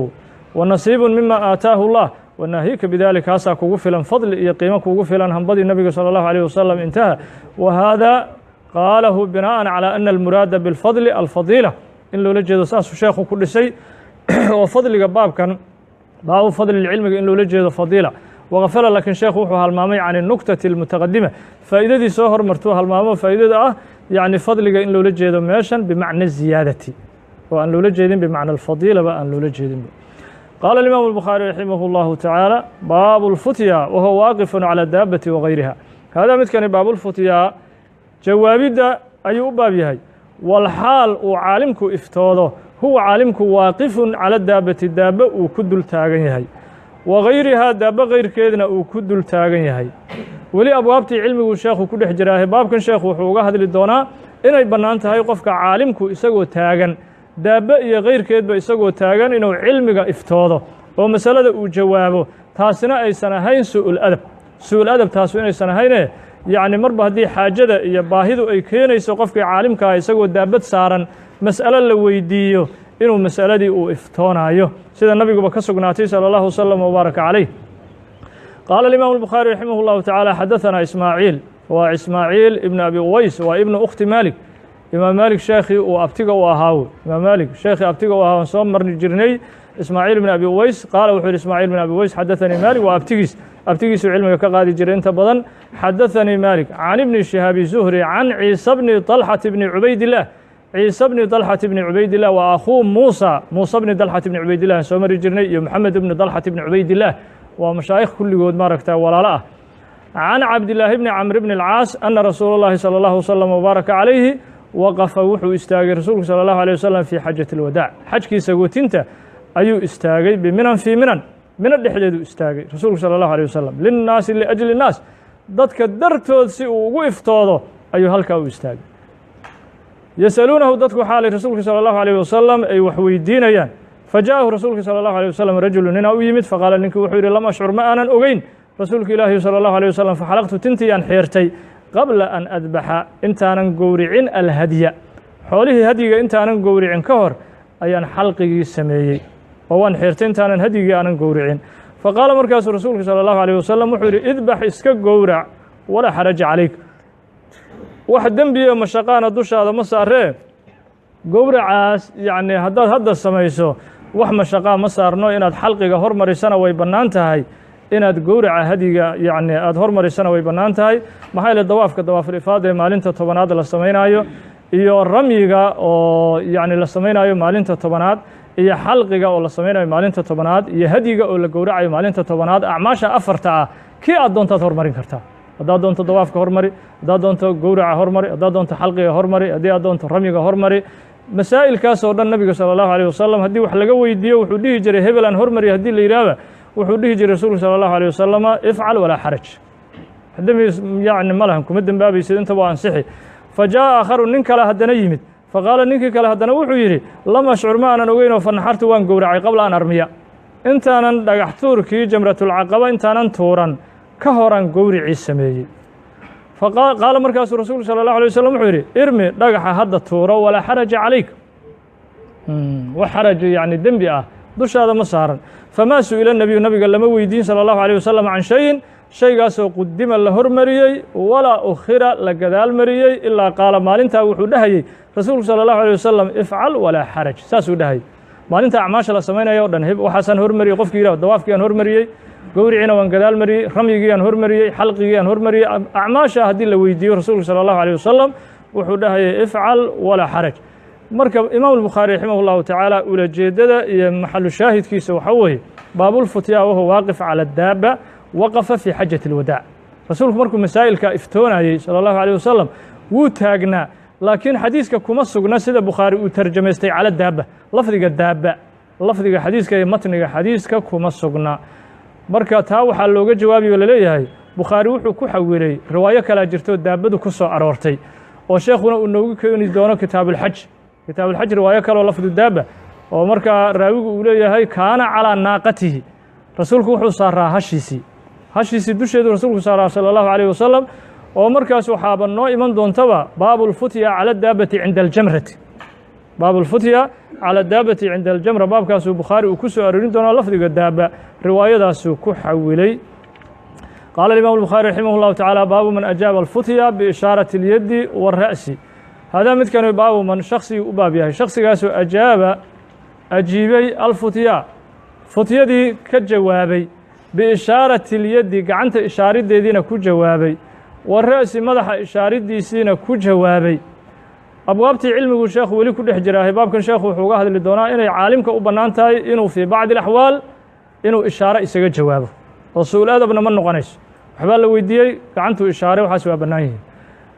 wa nasiibu mima aataahu اllah, wanaahiika bidalik, kaasaa kugu filan fadli iyo qiimo kugu filan hambadii nabiga salى اllahu alيه wasalam. Intaha. Wa haada qaalahu binاءa calى ana almuraada biاlfadli alfadiila in loola jeedo, saasuu sheekhu ku dhisay oo fadliga baabkan, baabu fadli cilmiga, in loola jeedo fadiila. Waqafala, laakiin sheekhu wuxuu halmaamay can الnuktati اlmutaqadima, faa'iidadii soo hormartuu halmaamo, faa'iidada ah yacni fadliga in loola jeedo meeshan bimacna ziyaadati oo aan loola jeedin bimacna alfadiilaba aan loola jeedinba. Qaala الإmaam الbukhaarي raximah اllahu tacaala: baabu اlfutya wahuwa waaqif calى daabati wagayriha. Haadaa midkani baabulfutyaa, jawaabidda ayuu u baab yahay, walxaal uu caalimku iftoodo, huwa caalimku waaqifun cala daabati, daabbe uu ku dul taagan yahay, wa gayrihaa, daabbe kayrkeedna uu ku dul taagan yahay. Weli abwaabtii cilmiguu sheekhu ku dhex jiraahe, baabkan sheekhu wuxuu uga hadli doonaa inay bannaan tahay qofka caalimku isagoo taagan daabbe iyo kayrkeedba, isagoo taagan inuu cilmiga iftoodo oo masalada uu jawaabo, taasina aysan ahayn su'ul adab, su'ul adab taasu inaysan ahayne, yacni marba haddii xaajada iyo baahidu ay keenayso qofkii caalimkaa isagoo daabad saaran mas'alo la weydiiyo inuu masaladii uu iftoonaayo, sida nabiguba ka sugnaatay sala allahu wasalam wabaaraka calayh. Qaala alimaamu الbukhaari raximah اllahu tacaala xadaثana Ismaaciil, waa Ismaaciil ibn Abi Uways, waa ibnu ukhti Maalik. Imaam Maalik sheekhii uu abtiga u ahaaw, Imaam Maalik sheekhii abtiga u ahaa waan soo marni jirnay, Ismaaciil ibn Abi Uways. Qaala wuxuu yihi Ismaaciil ibn Abi Uways: xadaثanii Maalik. Waa abtigiis, abtigiisuu cilmiga ka qaadi jiray inta badan. Xadaثanii Maalik can ibni Shihaabi Zuhri can Ciisa bni طalxata bni Cubaydillaah. Ciise bni Dalxat bni Cubaydilah waa akhuu Muusa, Muusa bni Dalxat bni Cubaydilah aan soo mari jirnay, iyo Moxamed bni Dalxat bni Cubaydilah, waa mashaayikh kulligood maaragta walaalo ah. Can Cabdillaahi bni Camr bni اlcaas ana rasuula اllahi salى اllahu wasalam wbaaraka calayhi waqafa, wuxuu istaagay rasuulku salى اllahu alيه wasalam fii xajati اlwadaac, xajkii sagootinta ayuu istaagay, biminan, fii minan, mino dhexdeedu istaagay rasuulku salى اllahu alيه wasalam, linnaasi, liajli الnaas, dadka dartood si uu ugu iftoodo ayuu halkaa u istaagay. Yasaluunahu, dadku xaalay rasuulka salى اllahu alيh wasalam ay wax weydiinayaan. Faja'ahu rasuulka salى اllahu alيه wasalam rajulu, ninaa u yimid. Faqaala, ninkii wuxuu yidhi: lam ashcur, ma aanan ogeyn rasuulka ilaahi salى اllahu alيه wasalam, faxalaqtu, tintiyaan xeertay, qabla an adbaxa, intaanan gowricin, alhadya, xoolihii hadyiga intaanan gowricin ka hor ayaan xalqigii sameeyey oo waan xeertay intaanan hadyigii aanan gowricin. Faqaala, markaasuu rasuulku salى اllahu alيه wasalam wuxuu yidhi: idbax, iska gowrac, walaa xaraja calayk, wax dembiyo mashaqaana dushaada ma saaree. Gowracaas yacni haddaad hadda samayso wax mashaqaa ma saarno. Inaad xalqiga hormarisana way bannaan tahay, inaad gowraca hadyiga yacni aada hormarisana way bannaan tahay. Maxaa yeele dawaafka dawaaful ifaada ee maalinta 10aad la samaynaayo, iyo ramyiga oo yacni la samaynaayo maalinta 10aad, iyo xalqiga oo la samaynayo maalinta 10aad, iyo hadyiga oo la gowracayo maalinta 10aad, acmaasha afarta ah kii aad doontaad hormarin kartaa. Haddaad doonto dawaafka hormari, haddaad doonto gowraca hormari, haddaad doonto xalqiga hormari, haddii aad doonto ramyiga hormari. Masaa'ilkaas oo dhan nabiga salى اllahu alيه wasalam haddii wax laga weydiiyo wuxuu dhihi jiray hebel aan hormari, haddii la yidhaahba wuxuu dhihi jiray rasuulku salى اllahu alيه wasalama: ifcal walaa xaraj, dembi yacni ma lahan, kuma dembaabaysid, intaba waa ansixi. Fa jaa'a aakharu, nin kale haddana yimid. Faqaala, ninkii kale haddana wuxuu yidhi: lam ashcur, ma aanan ogeynoo, fa naxartu, waan gowracay, qabla an armiya, intaanan dhagax tuurkii jamratulcaqaba intaanan tuuran ka horaan gowricii sameeyey. Faqaala, markaasuu rasuulku salى اllahu alيه wasalam wuxuu yidhi: irmi, dhagaxa hadda tuuro, walaa xaraja calayk, wax xaraj yacni dembi ah dushaada ma saaran. Famaa su'ila nebiyu, nabiga lama weydiin salى اllahu alيه wasalam, can shayin, shaygaasoo, qudima, la hormariyey, walaa ukhira, la gadaal mariyey, ilaa qaala, maalintaa wuxuu dhahayey rasuulku salى اllahu alيه wasalam: ifcal walaa xaraj. Saasuu dhahayay maalinta acmaasha la samaynaya o dhan. Waxaasaan hormariyey qofkii yidhah, dawaafkii aan hormariyey, gowriciina waan gadaal mariyey, ramyigii aan hormariyey, xalqigii aan hormariyey, acmaasha haddii la weydiiyo rasuulku salى اllahu alيه wasalam wuxuu dhahayay: ifcal walaa xaraj. Marka imaam الbukhaari raximah اllahu tacaala ulajeedada iyo maxalu shaahidkiisa waxaa weeye baabulfutya wahuwa waaqif calى daaba waqafa fii xajaة اlwadaac. Rasuulku markuu masaa'ilka iftoonayey salى اllahu alيه wasalam wuu taagnaa, laakiin xadiiska kuma sugna sida Bukhaari uu tarjamaystay cala daaba. Lafdiga daaba lafdiga xadiiska iyo matniga xadiiska kuma sugna. Marka taa waxaa looga jawaabiyo laleeyahay Bukhaari wuxuu ku xawilay riwaayo kalaa jirto daabadu ku soo aroortay oo sheekhuna uu noogu keeni doono kitaabulxaj. Kitaabulxaj riwaayo kaloo lafdu daaba oo markaa raawigu uu leeyahay: kaana calaa naaqatihi, rasuulku wuxuu saaraa hashiisii, hashiisii dusheedu rasuulku saaraa sala allahu alayh wasalam. Oo markaas waxaaba noo iman doontaba baabulfutya cala daabati cinda aljamrati, baabulfutya cala daabati cinda aljamra. Baabkaasuu Bukhaari uu ku soo aroorin doonaa lafdiga daaba, riwaayadaasuu ku xawilay. Qaala imam الbukhaari raximah اllahu tacaala: baabu man ajaaba alfutya biishaarati اlyadi wاra'si. Hadaa midkani baabu man, shaksigii u baab yahay, shaksigaasoo ajaaba, ajiibay, alfutya, futyadii ka jawaabay, biishaarati اlyadi, gacanta ishaarideediina ku jawaabay, wara'si, madaxa ishaaridiisiina ku jawaabay. Abwaabtii cilmigu sheekhu weli ku dhex jiraahay. Baabkan sheekhu wuxuu uga hadli doonaa inay caalimka u bannaan tahay inuu fii bacdi alaxwaal inuu ishaaro isaga jawaabo, oo su'ul adabna ma noqonayso. Waxbaa la weydiiyey, gacantuu ishaaray, waxaas waa bannaan yihiin,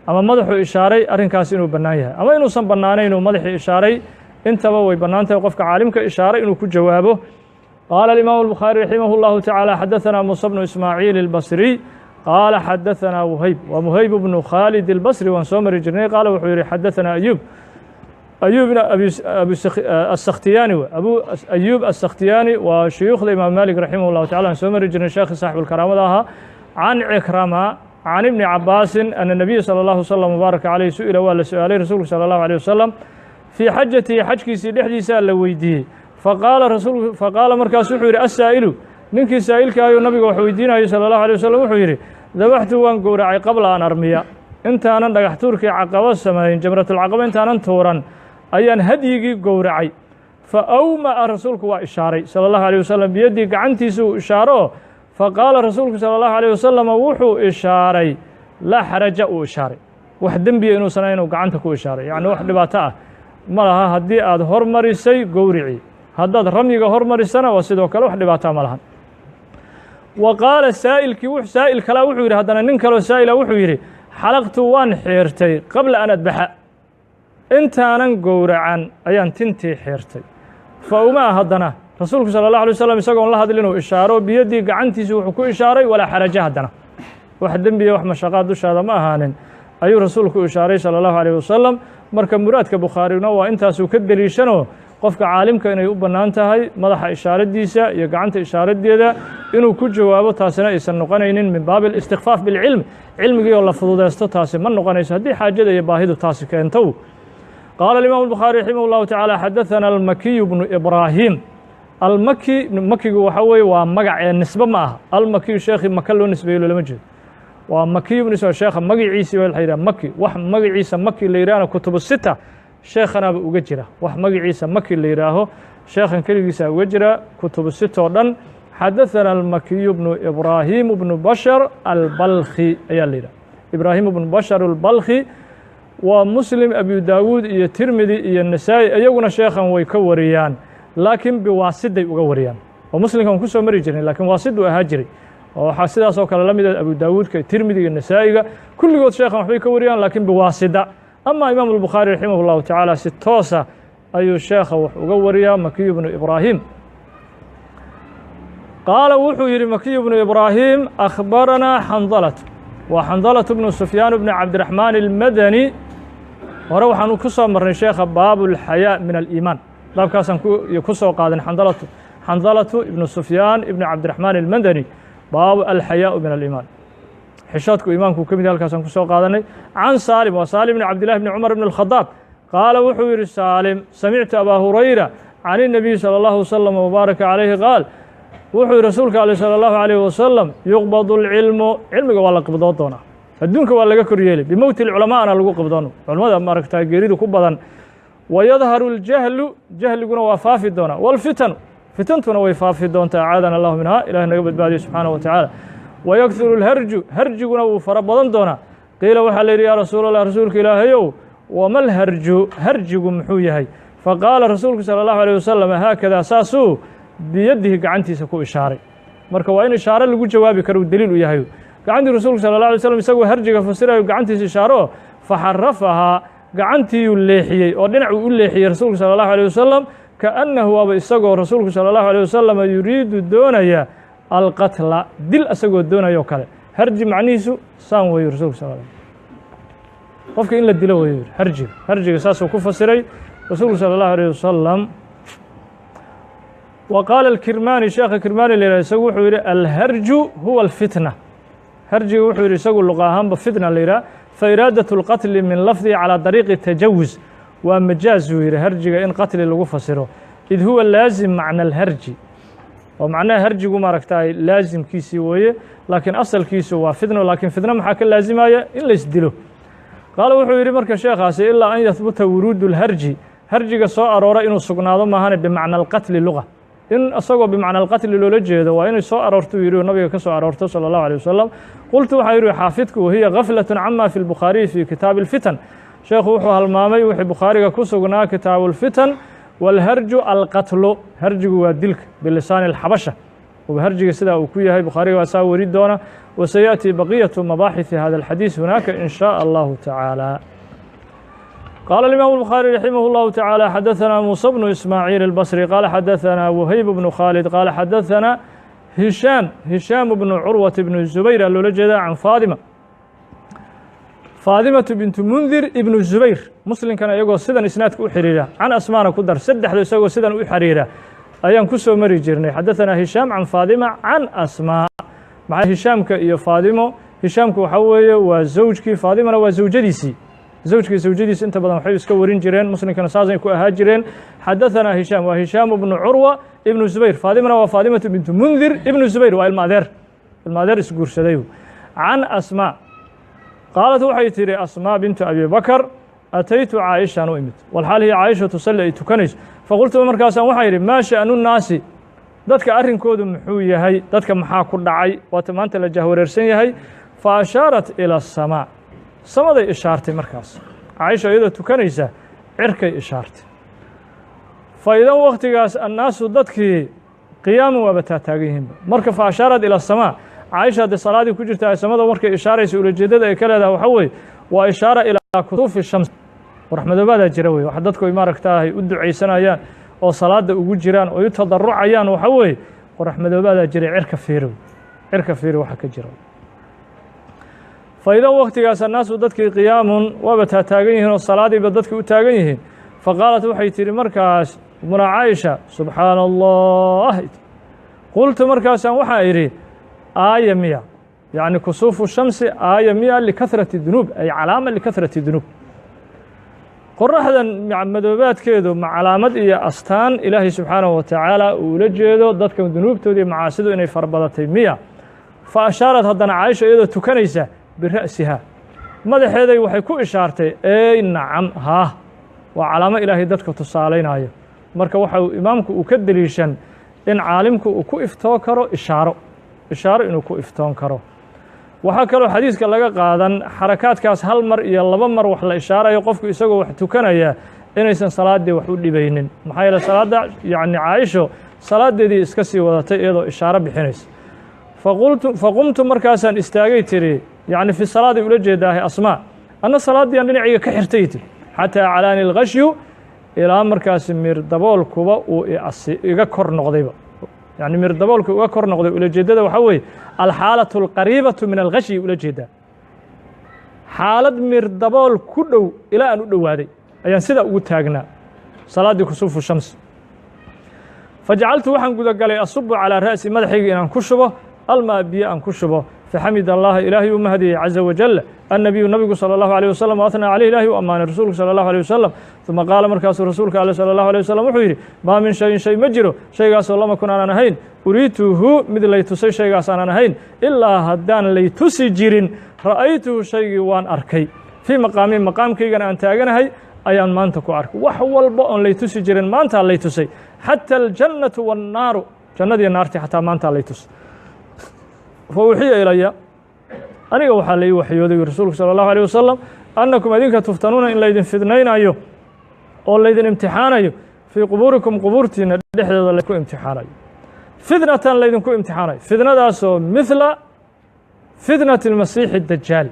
ama madaxuu ishaaray, arrinkaas inuu bannaan yahay ama inuusan bannaanayn inuu madaxii ishaaray, intaba way bannaan tahay qofka caalimka ishaaray inuu ku jawaabo. Qaala alimaamu albukhaari raximah اllahu tacaala: xadaثana muusa bnu Ismaaciil albasriy qaala xadaثana Wuhayb, waa Wuhayb bnu Khaalid albasri, waan soo mari jirnay. Qaala wuxuu yihi: xadaثana Ayub, Ayubna Asakhtiyaani, Abu Ayub Asakhtiyaani waa shuyuukhda imaam Maalik raximah اllahu tacala, aan soo mari jirnay, sheekhi saaxibulkaraamada ahaa. Can Cikrama can ibni Cabaasin ana nabiya salى اllahu wslm wbaaraka caleyh su-ila, waa la su-aalay rasuulku salى اllahu alيه wasalam, fii xajatihi, xajkiisii dhexdiisaa la weydiiyey. Faqaala rasuul, faqaala, markaas wuxuu yidhi asaa'ilu Ninkii saa'ilka ayuu nabiga wax weydiinayay salى اllahu alيه wasalam wuxuu yidhi: dabaxtu, waan gowracay, qabla an armiya, intaanan dhagax tuurkii caqabo samayn, jamratulcaqaba intaanan tuuran ayaan hadyigii gowracay. Fa awma'a, rasuulku waa ishaaray salى اllahu alيه wasalam, biyaddii, gacantiisa uu ishaaro. Faqaala, rasuulku salى اllahu alيه wasalam wuxuu ishaaray laa xaraja, uu ishaaray wax dembiya inuusan inuu gacanta ku ishaaray, yacni wax dhibaato ah ma laha haddii aad hormarisay gowricii. Haddaad ramyiga hormarisana waa sidoo kale, wax dhibaataa ma lahan. Wa qaala saa'ilkii, saa'il kalaa wuxuu yidhi, haddana nin kaloo saa'ila wuxuu yidhi: xalaqtu, waan xiirtay, qabla an adbaxa, intaanan gowracan ayaan tintii xiirtay. Fa umaa, haddana rasuulku salى اllah alay wasalam isagoon la hadlin uu ishaaro biyaddii, gacantiisi wuxuu ku ishaaray walaa xaraja, haddana wax dembiya, wax mashaqaa dushaada ma ahaanin ayuu rasuulku ishaaray salى اllahu alيyh wasalam. Marka muraadka Bukhaarina waa intaasuu ka deliishanoo qofka caalimka inay u bannaan tahay madaxa ishaaradiisa iyo gacanta ishaaradeeda inuu ku jawaabo, taasina aysan noqonaynin min baabi اlistikfaaf bilcilm, cilmigii oo la fududeysto taasi ma noqonayso haddii xaajada iyo baahidu taasi keento. Qaala الإmaam الbukhaarي raximah اllahu taعaalى: xadaثana almakiyu bnu ibraahim almaki. Makigu waxa weeye waa magac ee nisbe ma aha. Almakiyu sheekhii Maka loo nisbeeyo loolama jeedo, waa Makiyu bnu sheekha magaciisii waa la yidhaha Maki. Wax magaciisa Maki la yidhahna kutubu sita sheekhanaaba uga jira. Wax magaciisa Maki la yidhaaho sheekhan keligiisa uga jira kutubu sita oo dhan. Xadaثana almakiyu bnu Ibraahim bnu Bashar Albalkhi ayaa la yidhaha. Ibraahim bnu Bashar Albalkhi waa Muslim, Abu Daawuud iyo Tirmidi iyo Nasaa'i iyaguna sheekhan way ka wariyaan, laakiin biwaasiday uga wariyaan, oo Muslimkan ku soo mari jirnay, laakiin waasiduu ahaa jiray, oo waxaa sidaas oo kale la mid ah Abu Daawuudka, Tirmidiga, Nasaa'iga, kulligood sheekhan waxbay ka wariyaan, laakiin biwaasida. Ama Imaam Albukhaari raximah اllahu tacaala si toosa ayuu sheekha wax uga wariyaa. Makiyu bnu Ibraahim qaala, wuxuu yidhi Makiyu bnu Ibraahim: akhbaranaa Xandalat. Waa Xandalatu bnu Sufyaan bni Cabdiraxmaan almadani. Hore waxaanu ku soo marnay sheekha baabu اlxayaa min aliimaan, baabkaasaan ku soo qaadan Xandalatu, Xandalatu ibnu Sufyaan ibni Cabdiraxmaan almadani, baabu alxayaau min aliimaan, xishoodku iimaanku ka mid yahay, halkaasaan ku soo qaadanay. Can Saalim, waa Saalim bni Cabdillahi bni Cumar bn الkhadaab, qaala wuxuu yidhi Saalim: samictu Abaa Hurayra can الnabiy salى اllahu wasalam wbaaraka calayhi qaal, wuxuu yihi rasuulka ale salى اllahu alayh wasalam: yuqbadu اlcilmu, cilmiga waa la qibdoon doonaa, adduunka waa laga kor yeelay, bimowti lculamaana lagu qibdoono, culamada maaragta geeridu ku badan. Wayadharu اljahlu, jahliguna waa faafi doonaa, wاlfitanu, fitantuna way faafi doontaa, acaadana allahu minha, ilahi naga badbaadiyo subxaanaه wa tacaala. Wayakhuru اlharju, harjiguna wuu fara badan doonaa. Qiila, waxaa la yidhi: yaa rasuul allah, rasuulka Ilaahayow, wama lharju, harjigu muxuu yahay? Faqaala rasuulku salى اllahu alيه wasalam: haakadaa, saasuu biyadihi, gacantiisa ku ishaaray. Marka waa in ishaare lagu jawaabi karo uu daliil u yahay. Gacantii rasuulku sala اllah alay slam isagoo harjiga fasirayo gacantiisa ishaaro, faxarafahaa, gacantiiyuu leexiyey oo dhinacuu u leexiyey rasuulku sala اllahu alيه wasalam, kaannahu, waaba isagoo rasuulku sala اllahu alيه wasalam yuriidu, doonaya, alqatla, dil isagoo doonayoo kale. Harji macnihiisu saan weeyu rasuulku sal qofka in la dilo weeyu harjiga. Harjiga saasuu ku fasiray rasuulku salى اllahu alيه wasalam. Wa qaala alkirmani, sheekha Kirmani la yihah, isagu wuxuu yidhi: alharju huwa alfitna. Harjiga wuxuu yidhi isagu luqa ahaanba fitna la yidhah. Fairaadaة اlqatli min lafdihi calى dariiqi tajawuz waa majaaz, uu yidhi, harjiga in qatli lagu fasiro, id huwa laazim macna alharji, oo macnaha harjigu maaragtay laasimkiisii weeye, laakiin asalkiisu waa fitno. Laakiin fitno maxaa ka laazimaya? In la isdilo. Qaala, wuxuu yidhi marka sheekhaasi: ilaa an yahbuta wuruudu اlharji, harjiga soo aroora inuu sugnaado maahane, bimacna alqatli luga, in isagoo bimacna alqatli loola jeedo waa inay soo aroorto, yidhi, oo nabiga ka soo aroorto salى اllahu alيه wasalam. Qultu, waxaa yidhi xaafidku: wahiya gaflaة cama fi lbukhaariyi fi kitaabi اlfitan. Sheekhu wuxuu halmaamay wixii Bukhaariga ku sugnaa kitaabu اlfitan. Wاlharju alqatlu, harjigu waa dilka, bilisaani اlxabasha harjiga sidaa uu ku yahay, Bukhaariga waa saa weri doona. Wasayaأtii baqiyaة mabaaxiثi hada alxadiis hunaaka in shaء allahu tacaala. Qaala الإmaam الbukhaarي raximah اllahu taعaalى: xadaثana muسى bnu Ismaaciil الbصri qaala xadaثana Whayb bnu Khaalid qaala xadaثana Hishaam, Hishaam bnu Curwaة bnu Zubayr a loola jeeda, can Faadima, Faadimatu bintu Mundir ibnu Zubayr. Muslimkana iyagoo sidan isnaadka u xiriira, can Asmaana ku dar, saddexda isagoo sidan u xiriira ayaan ku soo mari jirnay. Xadaثana Hishaam can Faadima can Asmaa. Maxaa Hishaamka iyo Faadimo? Hishaamku waxaa weeye waa zawjkii, Faadimana waa zawjadiisii. Zawjkii zawjadiisa inta badan waxay iska warin jireen, muslimkana saasay ku ahaa jireen. Xadaثanaa Hishaam, waa Hishaam ibnu Curwa ibnu Zubayr. Faadimana waa Faadimatu bintu Mundir ibnu Zubayr, waa ilma adeer, ilma adeer isguursaday. Can Asmaa qaalat, waxay tidhi Asmaa bintu Abi Bakr: ataytu Caaishaan u imid, walxaal hiya Caaisha tusalli, ay tukanayso. Faqultu, markaasaan waxaa yidhi: maa sha'nu nnaasi, dadka arrinkoodu muxuu yahay? Dadka maxaa ku dhacay? Waata maanta la jahwareersan yahay. Fa ashaarat ila asamaa, samaday ishaartay. Markaas Caaisha iyadoo tukanaysa cirkay ishaartay. Fa idan waktigaas annaasu, dadkii, qiyaaman, waaba taataagan yihiinba. Marka fa ashaarat ila asamaa, Caaisha haddee salaadii ku jirta, samada markay ishaaraysa ulajeedada ay ka leedahay waxaa weeye waa ishaara ilaa kusuufi shams, qoraxmadoobadaa jira wey. Waxa dadku ay maaragtaahay u ducaysanayaan oo salaada ugu jiraan oo u tadarucayaan waxaa weeye qoraxmadoobadaa jira, cirka fiiri, cirka fiiri waxa ka jira. Fa idan waktigaas annaasu, dadkii, qiyaamun, waaba taataagan yihiin oo salaadiiba dadkii u taagan yihiin. Fa qaalat, waxay tihi markaas umuna Caaisha: subxaana Allah. Qultu, markaasaan waxaa idhi: aaya miya? Yacni kusuufu shamsi aaya miya likahrati dunuub, ay calaama likahrati dunuub? Qoraxdan madoobaadkeedu ma calaamad iyo astaan Ilaahay subxaanahu wa tacaala uu ula jeedo dadka dunuubtooda iyo macaasidu inay farabadatay miya? Fa ashaarat, haddana Caaisha iyadoo tukanaysa, bira'siha, madaxeeday waxay ku ishaartay: ey nacam, haah, waa calaamo Ilaahay dadka tusaalaynayo. Marka waxa uu imaamku uu ka deliishan in caalimku uu ku iftoo karo ishaaro, ishaaro inuu ku iftoon karo. Waxaa kaloo xadiiska laga qaadan xarakaadkaas hal mar iyo laba mar wax la ishaarayo qofku isagoo wax tukanaya inaysan salaaddii wax u dhibaynin. Maxaa yeele salaadda, yacni Caaisho salaadeedii iska sii wadatay iyadoo ishaaro bixinaysa. Faqultu, faqumtu, markaasaan istaagay tiri, yacni fi salaaday ula jeedaahay Asmaa, anna salaaddii aan dhinacayga ka xirtay tiri, xataa calaani alghashyu, ilaa markaasi miirdaboolkuba uu iga kor noqdayba, yacni miirdaboolku uga kor noqday. Ulajeeddada waxaa weeye alxaalatu alqariibatu min alghashyi ula jeedaa, xaalad miirdabool ku dhow ilaa aan u dhowaaday ayaan sidaa ugu taagnaa salaaddii kusuufu shams. Fajacaltu, waxaan gudagalay, asubu calaa ra'si, madaxayga inaan ku shubo, almaa, biyo aan ku shubo. Faxamid allaha, Ilaahay uu mahadiyey, caza wajal, annabiyu, nabigu, salى اllahu alيه wasalam, athnaa caleyh, ilahay u ammaanay rasuulku salى اllahu alيه wasalam. Uma qaala, markaasuu rasuulka ale salى اllahu alيه wasalam wuxuu yidhi: maa min shayin, shay ma jiro, shaygaasoo lama kun, aanan ahayn, uriituhu, mid lay tusay shaygaas aanan ahayn, ilaa haddaan lay tusi jirin, ra'aytuhu, shaygii waan arkay, fii maqaami, maqaamkaygan aan taaganahay ayaan maanta ku arkay. Wax walba oon lay tusi jirin maantaa lay tusay, xata aljannatu waannaaru, jannadii naartii xataa maantaa lay tusay. Fa uxiya ilaya, aniga waxaa la ii waxyooday rasuulku salى اllahu alيه wasalam, annakum, idinka, tuftanuuna, in laydin fidnaynayo oo laydin imtixaanayo, fii qubuurikum, qubuurtiina dhexdeeda laydinku imtixaanayo, fitnatan laydinku imtixaanayo, fitnadaasoo mithla fitnati masiixi dajaal,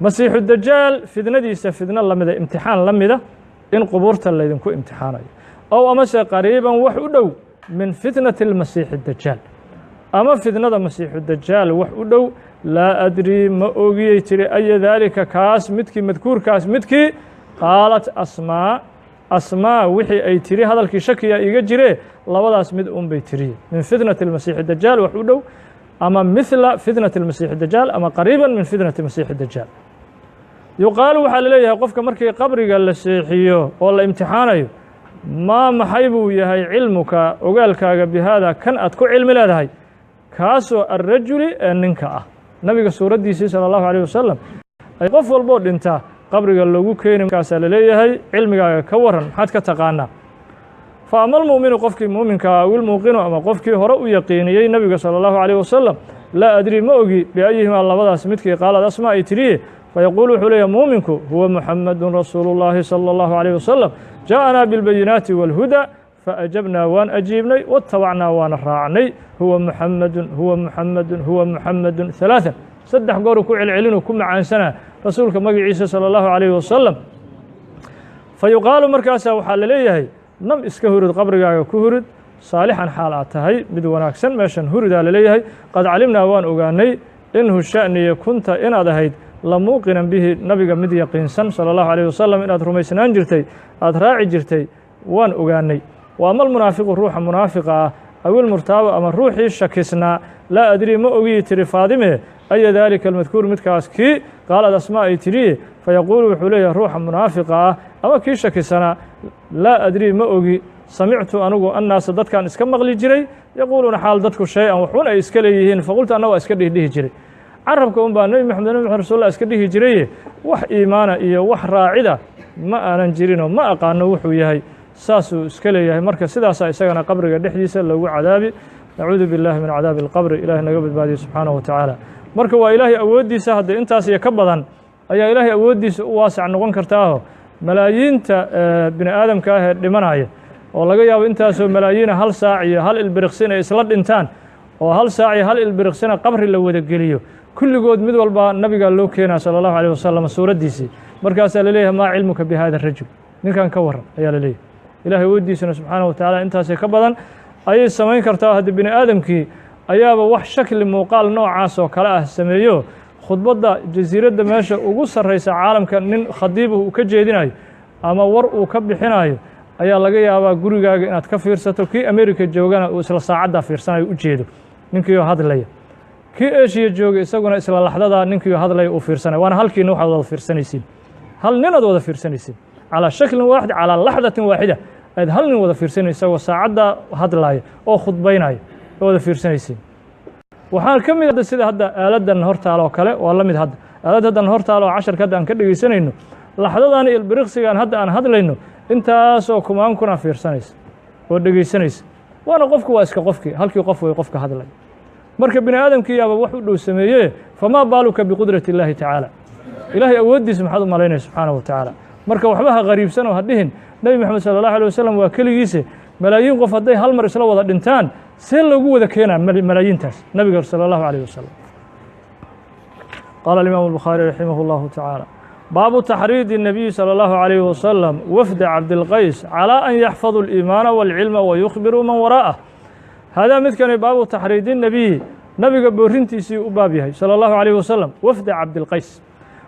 masiixu dajaal fitnadiisa fitno lamida, imtixaan la mida in qubuurta laydinku imtixaanayo, ow amase qariiban, wax u dhow, min fitnati اlmasiixi dajaal, ama fitnada masiixu dajaal wax u dhow. Laa adrii, ma ogiyey tiri, aya daalika, kaas midkii, madkuurkaas midkii. Qaalat Asmaa, Asmaa wixii ay tiri hadalkii shakiya iga jire, labadaas mid un bay tiriye: min fitnati اlmasiixi dajaal wax u dhow, ama mithla fitnati اlmasiixi dajaal, ama qariiban min fitnati masiixi dajaal. Yuqaalu, waxaa la leeyahay qofka markii qabriga la seexiyo oo la imtixaanayo: maa, maxay buu yahay, cilmuka, ogaalkaaga, bihaada, kan aad ku cilmi leedahay, kaasoo alrajuli, ee ninka ah, nabiga suuraddiisii salى اllahu alيه wasalam ay qof walboo dhintaa qabriga loogu keeni, markaasaa laleeyahay: cilmigaaga ka waran, maxaad ka taqaanaa? Fa ama almu'minu, qofkii muuminkaa, aw ilmuuqinu, ama qofkii hore u yaqiiniyey nabiga salى اllahu alيh wasalam, laa adri, ma ogi, biayihimaa, labadaas midkii, qaalad Asmaa ay tiriye, fayaquulu, wuxuu leeyahy muuminku: huwa muxamadu rasuulu اllahi salى اllahu alيh wasalam, jaaءanaa biاlbayinaati wاlhuda, faajabnaa, waan ajiibnay, watabacnaa, waana raacnay. Huwa muxamadu, huwa muxamadu, huwa muxamadu, ثalaaثan, saddex gooruu ku celcelinuu ku macaansanaa rasuulka magaciisa salى اllahu عalayh wasalam. Fa yuqaalu, markaasaa waxaa la leeyahay: nam, iska hurid, qabrigaaga ku hurid, saalixan, xaal aad tahay mid wanaagsan, meeshan huridaa laleeyahay. Qad calimnaa, waan ogaanay, inhu sha'niye, kunta, inaad ahayd, lamuuqinan bihi, nabiga mid yaqiinsan salى اllahu عalيه wasalam, inaad rumaysnaan jirtay, aad raaci jirtay waan ogaanay. Wa ama almunaafiqu, ruuxa munaafiqa ah, awil murtaaba, ama ruuxii shakisnaa, laa adrii, ma ogiyi tiri Faadime, aya daalika almadkuur, midkaas kii, qaalad Asmaa ay tiriye. Fayaquulu wuxuu leeyahay ruuxa munaafiqa ah ama kii shakisanaa, laa adrii, ma ogi, samictu anugu annaasa dadkan iska maqli jiray, yaquuluuna xaal dadku shay-an waxun ay iska leeyihiin, faqultu anna waa iska dhihdhihi jiray, carabka un baa Nebi Maxamed, Nebi Maxamed rasullah iska dhihi jiraye, wax iimaana iyo wax raacida ma aanan jirinoo ma aqaano wuxuu yahay, saasuu iska leeyahay. Marka sidaasaa isagana qabriga dhexdiisa loogu cadaabi. Nacuudu biاllahi min cadaabi اlqabri, ilahay naga badbaadiyo subxaanahu wa tacaala. Marka waa ilaahay awooddiisa, hadda intaas iyo ka badan ayaa ilaahay awooddiisa u waasac noqon kartaaho malaayiinta bini aadamka ah ee dhimanaya, oo laga yaabo intaasoo malaayiina hal saac iyo hal ilbiriqsin ay isla dhintaan, oo hal saac iyo hal ilbiriqsina qabri la wada geliyo, kulligood mid walba nabigaa loo keenaa sala allahu alayh wasalam suuraddiisii. Markaasaa laleeyahay, maa cilmuka bi hada rajul, ninkan ka warran ayaa la leeyahay. Ilahay awooddiisana subxaanahu wa tacaala intaasay ka badan ayay samayn kartaa. Hadda bini aadamkii ayaaba wax shakli muuqaal noocaas oo kale ah sameeyo, khudbadda jasiiradda meesha ugu sarraysa caalamka nin khadiibuhu uu ka jeedinayo ama war uu ka bixinayo ayaa laga yaabaa gurigaaga inaad ka fiirsato, kii America joogana uu isla saacaddaa fiirsanayo u jeedo ninkiioo hadlaya, kii Eshiya jooga isaguna isla laxdadaa ninkiioo hadlaya uu fiirsanayo. Waana halkiina waxaad wada fiirsanaysiin, hal ninaad wada fiirsanaysiin, calaa shaklin waaxid, calaa laxdatin waaxida aad hal nin wada fiirsanaysa isagoo saacaddaa hadlaya oo khudbaynaya oo wada fiirsanaysiin. Waxaan ka mid sida hadda aaladdan hortaal oo kale, waa la mid hadda aalad haddan hortaal oo casharka hadda aan ka dhegaysanayno, laxdadan iyo ilbiriqsigan hadda aan hadlayno intaasoo kumaan kuna fiirsanaysa oo dhegaysanaysa, waana qofku waa iska qofkii halkii qof way qofka hadlay. Marka bini aadamkii yaaba wax u dhow sameeye, famaa baaluka biqudrati illaahi tacaala, ilaahay awooddiisa maxaad u malaynaya subxaanahu wa tacaala. Marka waxba ha qariibsan oo ha dhihin Nebi Moxamed sala allahu alay wasalam waa keligiise, malaayiin qof hadday hal mar isla wada dhintaan see loogu wada keenaa malaayiintaas nabiga sala allahu alayh wasalam. Qaala alimaamu albukhaari raximah allahu tacaala: baabu taxriidi الnabiyi salى اllahu عalayhi wasalam wafda Cabdilqays calىa an yaxfaduu اliimaana wاlcilma wayukhbiruu man waraa'ah. Hadaa midkani baabu taxriidi الnabiyi, nabiga boorintiisii u baab yahay salى اllahu عalayh wasalam, wafda Cabdilqays,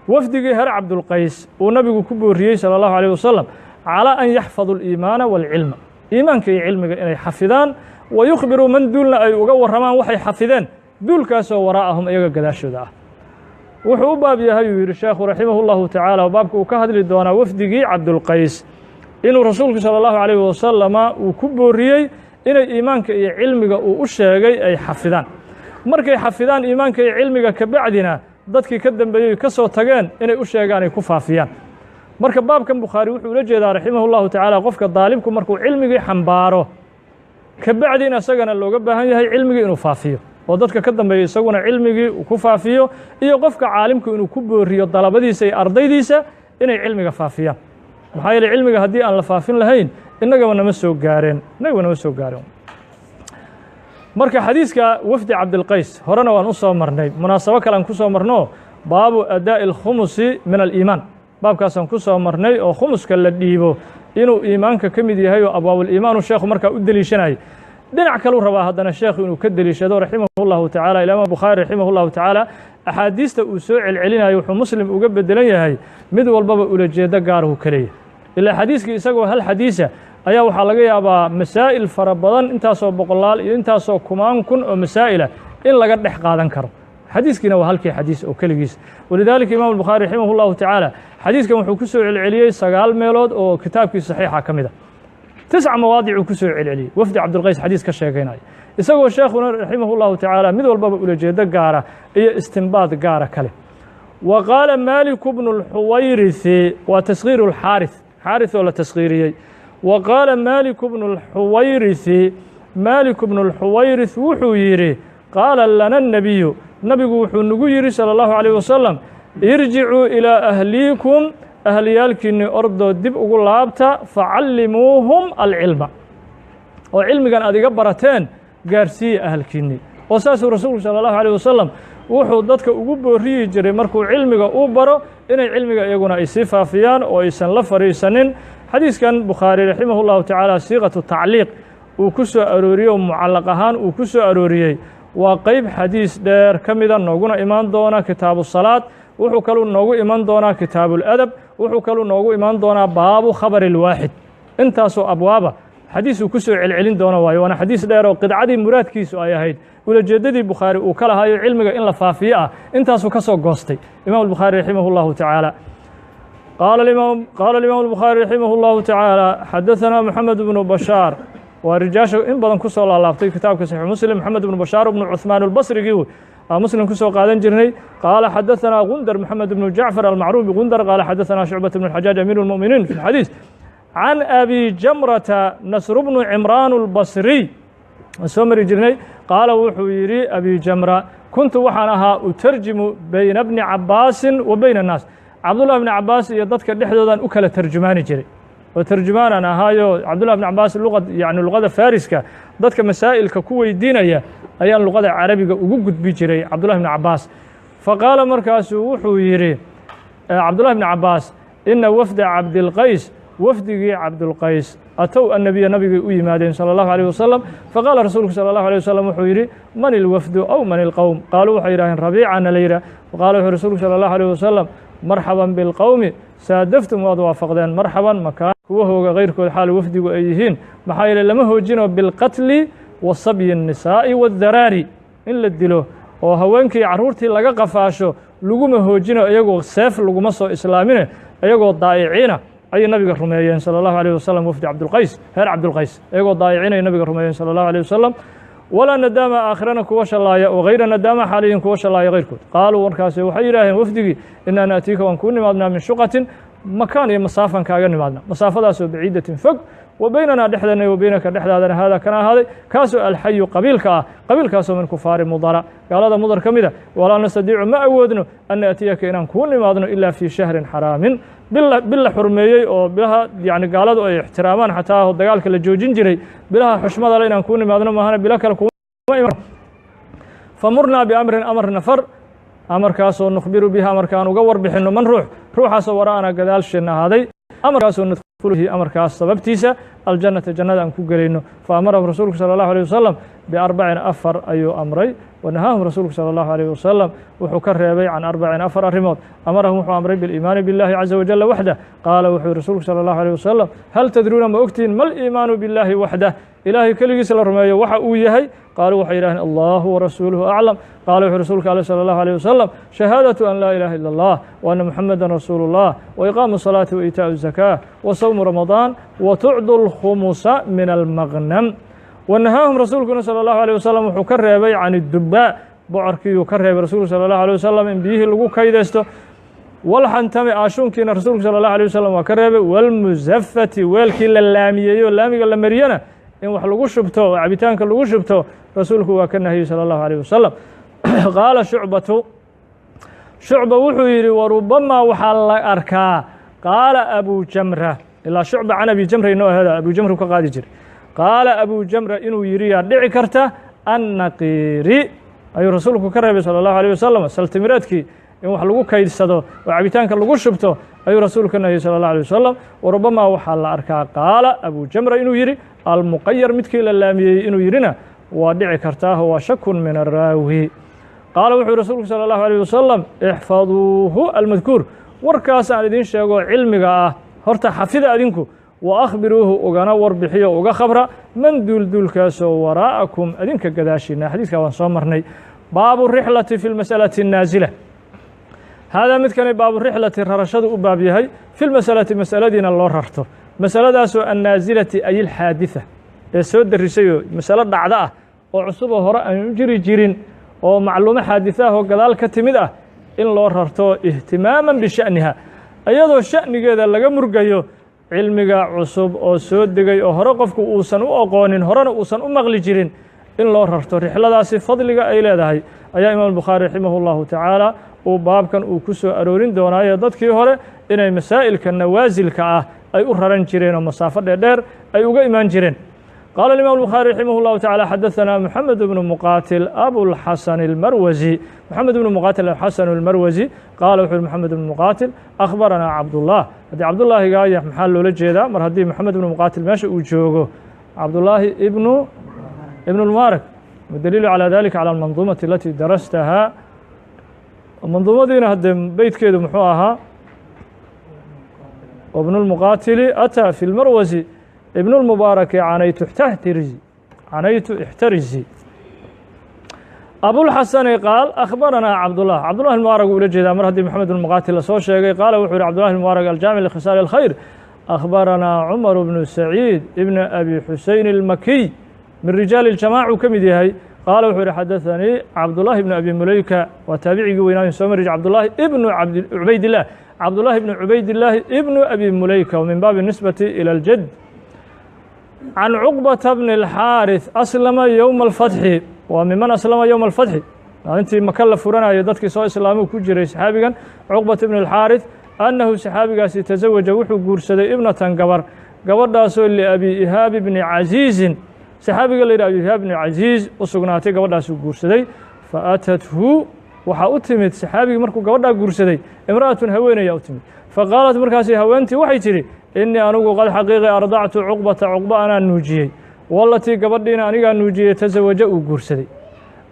wafdigii heer Cabdulqays uu nabigu ku booriyey salى اllahu عalيه wasalam, calىa an yaxfaduu اliimaana wاlcilma, iimaanka iyo cilmiga inay xafidaan, wa yukhbiruu man duulna ay uga warramaan waxay xafideen, duulkaasoo waraa'ahum iyaga gadaashooda ah. Wuxuu u baab yahay uu yidhi sheekhu raximah اllahu tacaala, baabka uu ka hadli doonaa wafdigii Cabdulqays inuu rasuulku salى اllahu عalayh wasalama uu ku booriyey inay iimaanka iyo cilmiga uu u sheegay ay xafidaan, markay xafidaan iimaanka iyo cilmiga kabacdina dadkii ka dambeeyey ka soo tageen inay u sheegaan ay ku faafiyaan. Marka baabkan Bukhaari wuxuu ula jeedaa raximah اllahu tacaala qofka daalibku markuu cilmigii xambaaro kabacdi in isagana looga baahan yahay cilmigii inuu faafiyo oo dadka ka dambeeya isaguna cilmigii uu ku faafiyo, iyo qofka caalimku inuu ku booriyo dalabadiisa iyo ardaydiisa inay cilmiga faafiyaan. Maxaa yeele cilmiga haddii aan la faafin lahayn innagaba nama soo gaareen, innagaba nama soo gaareen. Marka xadiiska wafdi Cabdilqays horena waan u soo marnay, munaasabo kale aan ku soo marno, baabu adaa'i alkhumusi min aliimaan, baabkaasaan ku soo marnay oo khumuska la dhiibo inuu iimaanka ka mid yahay oo abwaabuliimaanu sheekhu markaa u deliishanayay. Dhinac kaluu rabaa haddana sheekhu inuu ka deliishado raximah اllahu tacaala. Imaam Bukhaari raximah اllahu tacaala axaadiista uu soo celcelinayo wuxuu Muslim uga bedelan yahay mid walbaba ulajeedo gaarahu ka leeyahay. Ilaa xadiiskii isagoo hal xadiisa ayaa waxaa laga yaabaa masaa'il fara badan, intaasoo boqolaal iyo intaasoo kumaan kun oo masaa'ila in laga dhex qaadan karo, xadiiskiina waa halkii xadiis oo keligiis. Walidaalika imam albukhaari raximah اllahu tacaala xadiiskan wuxuu ku soo celceliyey 9 meelood oo kitaabkii saxiixa ka mid a, 9 mawaadic uu ku soo celceliyey wafdi Cabdilqays xadiis ka sheegaynaya, isagoo sheekhuna raximah اllahu tacaala mid walbaba ulajeedo gaara iyo istimbaad gaara kale. Wa qaala Maaliku bnu اlxuwayrisi, waa taskhiiru اlxaarith, xaarith oo la taskhiiriyey. Wa qaala Maaliku bnu اlxuwayrisi, Maaliku bnu اlxuwayrith wuxuu yidhi: qaala lana الnebiyu, nabigu wuxuu nagu yidhi salى اllahu عalيh wasalam: irjicuu ilaa ahliikum, ahliyaalkiinni ordoo dib ugu laabta, facallimuuhum alcilma, oo cilmigan aad iga barateen gaarsiiya ahalkiinnii. Oo saasuu rasuulku sala allahu alayh wasalam wuxuu dadka ugu booriyi jiray markuu cilmiga uu baro inay cilmiga iyaguna ay sii faafiyaan oo aysan la fadhiisanin. Xadiiskan Bukhaari raximah اllahu tacaala siiqatu tacliiq uu ku soo arooriyey oo mucallaq ahaan uu ku soo arooriyey waa qeyb xadiis dheer ka mida, nooguna imaan doona kitaabu salaad, wuxuu kaluu noogu iman doonaa kitaabuladab, wuxuu kaluu noogu imaan doonaa baabu khabari اlwaaxid. Intaasoo abwaaba xadiis uu ku soo celcelin doono waayo, waana xadiis dheer oo qidcadii muraadkiisu ay ahayd ulajeeddadii Bukhaari uu ka lahaayo cilmiga in la faafiyo ah intaasuu ka soo goostay imaam albukhaari raximah اllahu tacaala. Qaala الإimaam الbukhaarي raximah اllahu taعaalى xadaثanaa moxamed bnu bashaar, waa rijaasha in badan ku soo laalaabtay kitaabka saxiix Muslim. Moxamed bnu Bashaar bnu Cuثmaan اlbasrigii wey aa Muslim ku soo qaadan jirnay. Qaala xadaثanaa Gundar Moxamed bnu Jacfar almacruuf bgundar, qaala xadaثanaa Shucbaة bn الxajaaj amiir اlmu'miniin fi اlxadiis, can Abi Jamrata Nasr bnu Cimraan اlbasriy, waan soo mari jirnay. Qaala wuxuu yidhi Abi Jamra: kuntu waxaan ahaa utarjimu bayna bni Cabaasin wa bayna annaas. Cabdullah bni Cabaas iyo dadka dhexdoodaan u kala tarjumaani jiray oo tarjumaanaan ahaayo. Cabdullah bni Cabaas luqad, yani luqada fariska, dadka masaa'ilka ku weydiinaya ayaan luqada carabiga ugu gudbi jiray Cabdullah bni Cabaas. Faqaala markaasuu wuxuu yidhi Cabdullah bni Cabaas: ina wafda Cabdilqays, wafdigii Cabdulqays, atow annabiya, nabigay u yimaadeen salى اllahu alيه wasalam. Faqaala rasuulku salى اllahu alيه wasalam wuxuu yidhi: man ilwafdu aw man ilqowm? Qaaluu waxay yidhaaheen: Rabiicana la yidhah. Faqala wuxuu rasuulku salى اllahu alيه wasalam: marxaban bilqowmi saadaftum, waad waafaqdeen marxaban makaan kuwa hooga keyrkood xaal wafdigu ay yihiin. Maxaa yeele lama hoojino bilqatli wa sabyi الnisaa'i waاdaraari, in la dilo oo haweenkii carruurtii laga qafaasho laguma hoojino. Iyagoo seef laguma soo islaamine, iyagoo daa'iciina ayay nabiga rumeeyeen salى اllahu alيه wasalam. Wafdi Cabdulqays, reer Cabdulqays, iyagoo daa'iciin ay nabiga rumeeyeen salى اllahu alيه wasalam. Walaa nadaama aakhirana kuwa shallaaya oo hayra nadaama xaaliyin kuwa shallaaya keyrkood. Qaaluu markaasi waxay yidhaaheen wafdigii: inaa naatiika, waan kuu nimaadnaa, min shuqatin, makaan iyo masaafan kaaga nimaadna, masaafadaasoo baciidatin fog, wa beynanaa dhexdeena, wa beynaka dhexdaadana, haadaa kana ahaaday kaasoo alxayu qabiilka ah, qabiilkaasoo min kufaari Mudara, gaalada Mudar ka mida. Walaa nastadiicu, ma awoodno, an naatiyaka, inaan kuu nimaadno, ilaa fii shahrin xaraamin, bil la xurmeeyey oo bilaha yani gaaladu ay ixtiraamaan xataa oo dagaalka la joojin jiray, bilaha xushmada le inaan kuu nimaadno maahana bilo kale kuma iman. Famurnaa biamrin, amar nafar, amarkaasoo nukhbiru bihi, amarkaan uga warbixinno, man ruux, ruuxaasoo waraana gadaalsheenna ahaaday, amarkaasoo nadkhuluhi, amarkaas sababtiisa, aljannata, jannada aan ku gelayno. Fa amarahum rasuulku salى اllahu alيه wasalam biarbacin, afar ayuu amray. Wanahaahum, rasuulku salى اllahu alيh wasalam wuxuu ka reebay, can arbacin, afar arrimood. Amarahum, wuxuu amray, biliimaani biاllahi caza wajala waxdah. Qaala wuxuu rasuulku salى اllahu alيه wasalam: hal tadruuna, ma ogtihiin, mal iimaanu biاllahi waxdah, ilaahay keligiisa la rumeeyo waxa uu yahay? Qaaluu waxay yidhahdeen: allahu warasuuluhu aclam. Qaala wuxuu rasuulka aleh salى اllahu alيه wasalam: shahaadatu an laa ilaha ila اllah wa anna muxamada rasuulu اllah wa iqaamu الsalaati wa iitaau الzakaa wa sawmu ramadaan wa tucdu اlkhumusa min almaqnam. Wanahaahum, rasuulkuna salى اllahu alيه wasalam wuxuu ka reebay, can iddubaa, bocorkiiyuu ka reebay rasuulku salى اllahu alيه wasalam in biyihii lagu kaydaysto, walxantami, aashuunkiina rasuulku salى اllahu alيه wasalam waa ka reebay, walmusafati, weelkii la laamiyeeyo laamiga la mariyana in wax lagu shubto oo cabitaanka lagu shubto rasuulku waa ka nahiyey salى اllahu alيه wasalam. Qaala Shucbatu, Shucba wuxuu yidhi: warubamaa, waxaa la arkaa, qaala Abu Jamra, ilaa Shucba can Abi Jamra inoo ahada, Abu Jamra ka qaadi jiray, qaala Abu Jamra inuu yidhi yaa dhici karta: annaqiiri ayuu rasuulku ka reebay salى اllahu alيه wasalam, saltimireedkii in wax lagu kaydsado oo cabitaanka lagu shubto ayuu rasuulku ka nahiyey salى اllah alيه wasalam. Warubamaa, waxaa la arkaa, qaala Abu Jamra inuu yidhi almuqayar, midkii la laamiyey inuu yidhina waa dhici kartaaho, waa shakun min araawi. Qaala wuxuu rasuulku salى اllahu alيه wasalam: ixfaduuhu almadkuur, warkaas aan idiin sheego cilmiga ah horta xafida adinku, wa akhbiruuhu, ugana warbixiyo, uga khabra, man duulduulkaasoo waraa'akum, adinka gadaashiina. Xadiiskaa waan soo marnay. Baabu rixlati fi lmasalati الnaasila. Haadaa midkani baabu rixlati, rarashadu u baab yahay, fi lmasalati, masaladiina loo rarto, masaladaasoo annaasilati ay ilxaaditha, ee soo darisayoo masalo dhacdo ah oo cusuboo hore aan u jiri jirin oo macluumo xaaditha ah oo gadaal ka timid ah in loo rarto, ihtimaaman bisha'niha, iyadoo sha'nigeeda laga murgayo. Cilmiga cusub oo soo degay oo hore qofku uusan u aqoonin, horena uusan u maqli jirin, in loo rarto rixladaasi fadliga ay leedahay ayaa Imaam Bukhaari raximah اllahu tacaala uu baabkan uu ku soo aroorin doonaayo, dadkii hore inay masaa'ilka nawaasilka ah ay u raran jireen oo masaafo dheerdheer ay uga imaan jireen. Qaala الإمام البخاري رحimه الله taعالى: xadaثna محamed بن مqاtil أbوالxaسن الmarwزي, محamed بن مqاtil الxaسن الmarwزي. Qaala wuxu uhi محamed بن مqاtil: أkhbaranaa Cabdالlah. Haddii Cabdullaahigaaya maxaa loola jeedaa mar haddii Moxamed بن مqاtil meesha uu joogo? Cabdullaahi ibn الmubaarak. Daliilu calى dalika calى الmanduumaةi alati darastahaa, manduumadiina haddee beytkeedu muxuu ahaa? وبن المqاtili أtىa fi اlmarwزي ibn اlmubaaraki canaytu ixtarizi, canaytu ixtarizi. Abulxasani qaal akhbaranaa Cabdullah, Cabdullah Almubaarag ula jeedaa mar haddii Maxamed bnu Muqaatil lasoo sheegay. Qaala wuxuu yihi Cabdullahi Almubaarag aljaamic likhisaali alkhayr: akhbaranaa Cumar bnu Saciid ibn Abi Xuseyn almakiy, min rijaali اljamaca uu ka mid yahay. Qaala wuxuu yihi: xadaثanii Cabdullahi bnu Abi Muleyka. Waa taabicigii weynaayo soo marij, Cabdullaahi ibnu Cubaydillaah, Cabdullahi ibnu Cubaydillaahi ibnu Abi Muleyka, min baabi nisbati ilى اljad. Can Cuqbata bni اlxaariث, aslama yowma alfatxi, waa miman aslama yowma alfatxi, maalintii Maka la furanayo dadkii soo islaamuu ku jiray saxaabigan Cuqbata bni اlxaariث, annahu saxaabigaasi tasawaja, wuxuu guursaday, ibnatan, gabar, gabadhaasoo liabi Ihaabi bni Casiizin, saxaabiga la yidhah Abi Ihaab bni Casiiz u sugnaatay. Gabadhaasuu guursaday. Faatathu, waxaa u timid saxaabigii markuu gabadhaa guursaday, imra'atun, haweenayaa u timid. Faqaalat, markaasi haweentii waxay tidhi: innii anigu qad xaqiiqi ardactu Cuqbata, Cuqba anaa nuujiyey, walatii, gabadhiina anigaa nuujiyey, tasawaja, uu guursaday.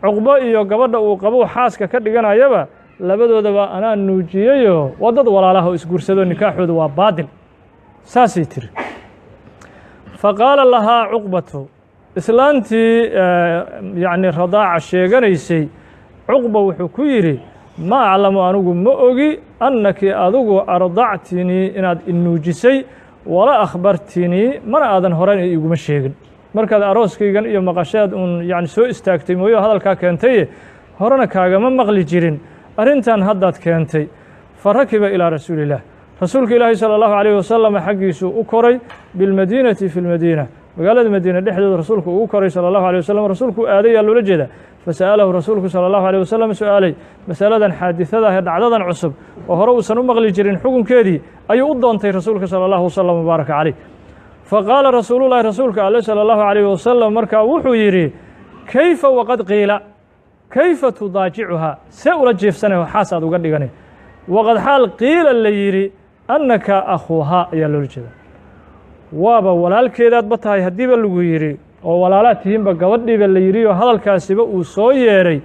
Cuqbo iyo gabadha uu qabo xaaska ka dhiganayaba labadoodaba anaa nuujiyeyo, waa dad walaalaha oo isguursado, nikaaxooda waa baadil, saasay tiri. Faqaala lahaa Cuqbatu, islaantii yacni radaaca sheeganaysay, Cuqba wuxuu ku yidhi: ma aclamu, anigu ma ogi, annaki, adigu, ardactinii, inaad inuujisay, wala akhbartinii, mana aadan horan iguma sheegin. Markaad arooskaygan iyo maqashaad uun yani soo istaagtay mooyo hadalkaa keentaye, horena kaagama maqli jirin, arrintan haddaad keentay. Fa rakiba ilaa rasuuli illaah, rasuulka Ilaahi salى allahu alayh wasalam xaggiisuu u koray, bilmadiinati, fi lmadiina, magaalada Madiina dhexdeeda rasuulku ugu koray salى allahu alيه wasalam. Rasuulku aadayaa loola jeeda. Fasa'alahu, rasuulku salى allahu alيه wasalam su-aalay masaladan xaadisada ee dhacdadan cusub oo hore uusan u maqli jirin, xukunkeedii ayuu u doontay rasuulka salى allahu wasalam mubaaraka caleyh. Faqaala rasuululahi, rasuulka ale salى allahu alayh wasalam markaa wuxuu yidhi: kayfa waqad qiila, kayfa tudaajicuhaa, see ula jiifsanay oo xaas aad uga dhiganay, waqad xaal qiila la yidhi annaka akhuuhaa, ayaa loola jeeda, waaba walaalkeedaadba tahay haddiiba lagu yidhi oo walaalaad tihiinba gabadhiiba la yidhi oo hadalkaasiba uu soo yeedhay,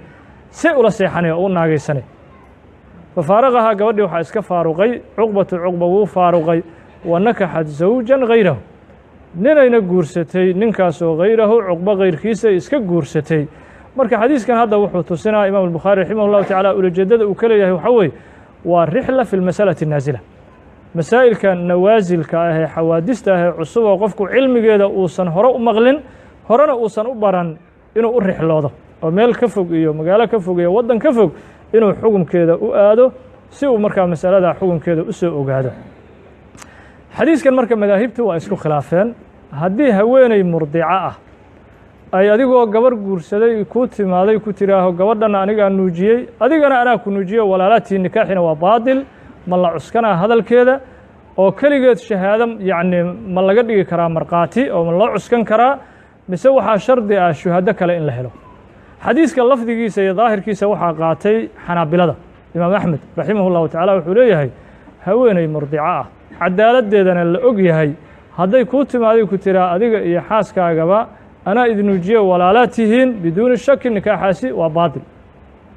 see ula seexanay oo u naagaysanay? Fafaaraqahaa, gabadhii waxaa iska faaruqay Cuqbatu, Cuqba wuu faaruqay. Wa nakaxat zawjan hayrahu, ninayna guursatay, ninkaasoo hayrahu, Cuqbo kayrkiisa iska guursatay. Marka xadiiskan hadda wuxuu tusinaa Imaam Albukhaari raximah llahu tacaala ulajeedada uu ka leeyahay waxaa weeye waa rixla fi lmasalati naasila, masaa'ilka nawaasilka ah ee xawaadista ah ee cusub oo qofku cilmigeeda uusan hore u maqlin, horena uusan u baran, inuu u rixloodo oo meel ka fog iyo magaalo ka fog iyo waddan ka fog inuu xukunkeeda u aado si uu markaa masalada xukunkeeda u soo ogaado. Xadiiskan marka madaahibtu waa isku khilaafeen: haddii haweeney murdico ah ay adigoo gabar guursaday kuu timaaday, ku tiraaho gabadhana anigaa nuujiyey, adigana anaa ku nuujiyo, walaalaatii, nikaaxina waa baadil, ma la cuskanaa hadalkeeda oo keligeed shahaado yacni ma laga dhigi karaa markhaati oo ma loo cuskan karaa, mise waxaa shardi ah shuhado kale in la helo? Xadiiska lafdigiisa iyo daahirkiisa waxaa qaatay Xanaabilada. Imaam Axmed raximah llahu tacala wuxuu leeyahay haweeney murdico ah, cadaaladdeedana la og yahay, hadday kuu timaaday ku tiraa adiga iyo xaaskaagaba anaa idnuujiye, walaalaad tihiin, biduuni shaki nikaaxaasi waa baadil,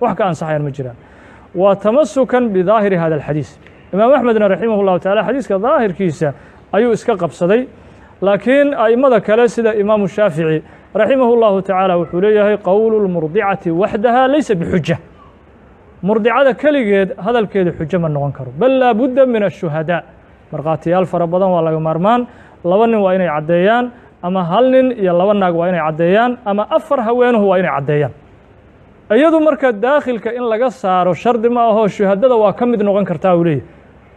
wax ka ansaxayaan ma jiraan. Waa tamasukan bidaahiri hada alxadiis. Imaam Axmedna raximah llahu tacala xadiiska daahirkiisa ayuu iska qabsaday, laakiin a'immada kale sida Imaamu Shaafici raximah llahu tacaala wuxuu leeyahay qowlu lmurdicati waxdaha laysa bixuja, murdicada keligeed hadalkeeda xujo ma noqon karo, bal laa budda min ashuhadaa, markhaatiyaal fara badan waa laga maarmaan. Laba nin waa inay caddeeyaan, ama hal nin iyo laba naag waa inay caddeeyaan, ama afar haweenuhu waa inay caddeeyaan. Iyadu marka daakhilka in laga saaro shardi ma aho, shuhadada waa ka mid noqon kartaa uu leeyahy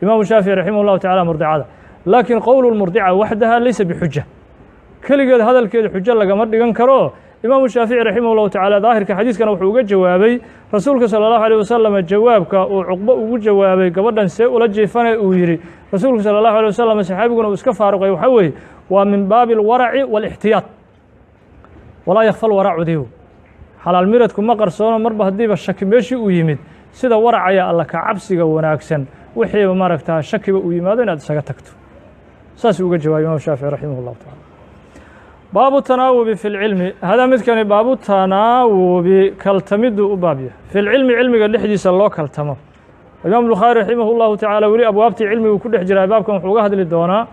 Imaamu Shaafici raximah llahu tacala murdicada. Laakiin qowlu lmurdica waxdaha laysa bixuja, keligeed hadalkeeda xujo lagama dhigan karo. Imaamu Shaafici raximah llahu tacala daahirka xadiiskana wuxuu uga jawaabay rasuulka sala allahu alيh wasalam jawaabka uu Cuqbo ugu jawaabay gabadhan see ula jiifane uu yidhi rasuulku sala allahu alيه wasalam, saxaabiguna uu iska faaruqay, waxaa weeye waa min baabi alwaraci wاlاxtiyaad, walaa yakfa lwaracu diibu, xalaal miradku ma qarsoono. Marba haddiiba shaki meeshii uu yimid, sida waracaya alla ka cabsiga wanaagsan, wixiiba maaragtaa shakiba uu yimaado inaad isaga tagto, saasuu uga jawaabay Imam Shaafici raximah llahu tacala. Baabu tanaawubi fi lcilmi. Hadaa midkani baabu tanaawubi, kaltamiduu u baabya, fi lcilmi, cilmiga dhexdiisa loo kaltamo. Imaam Bukhaari raximah llahu tacaala weli abwaabtii cilmigu ku dhex jiraa. Baabkan wuxuu uga hadli doonaa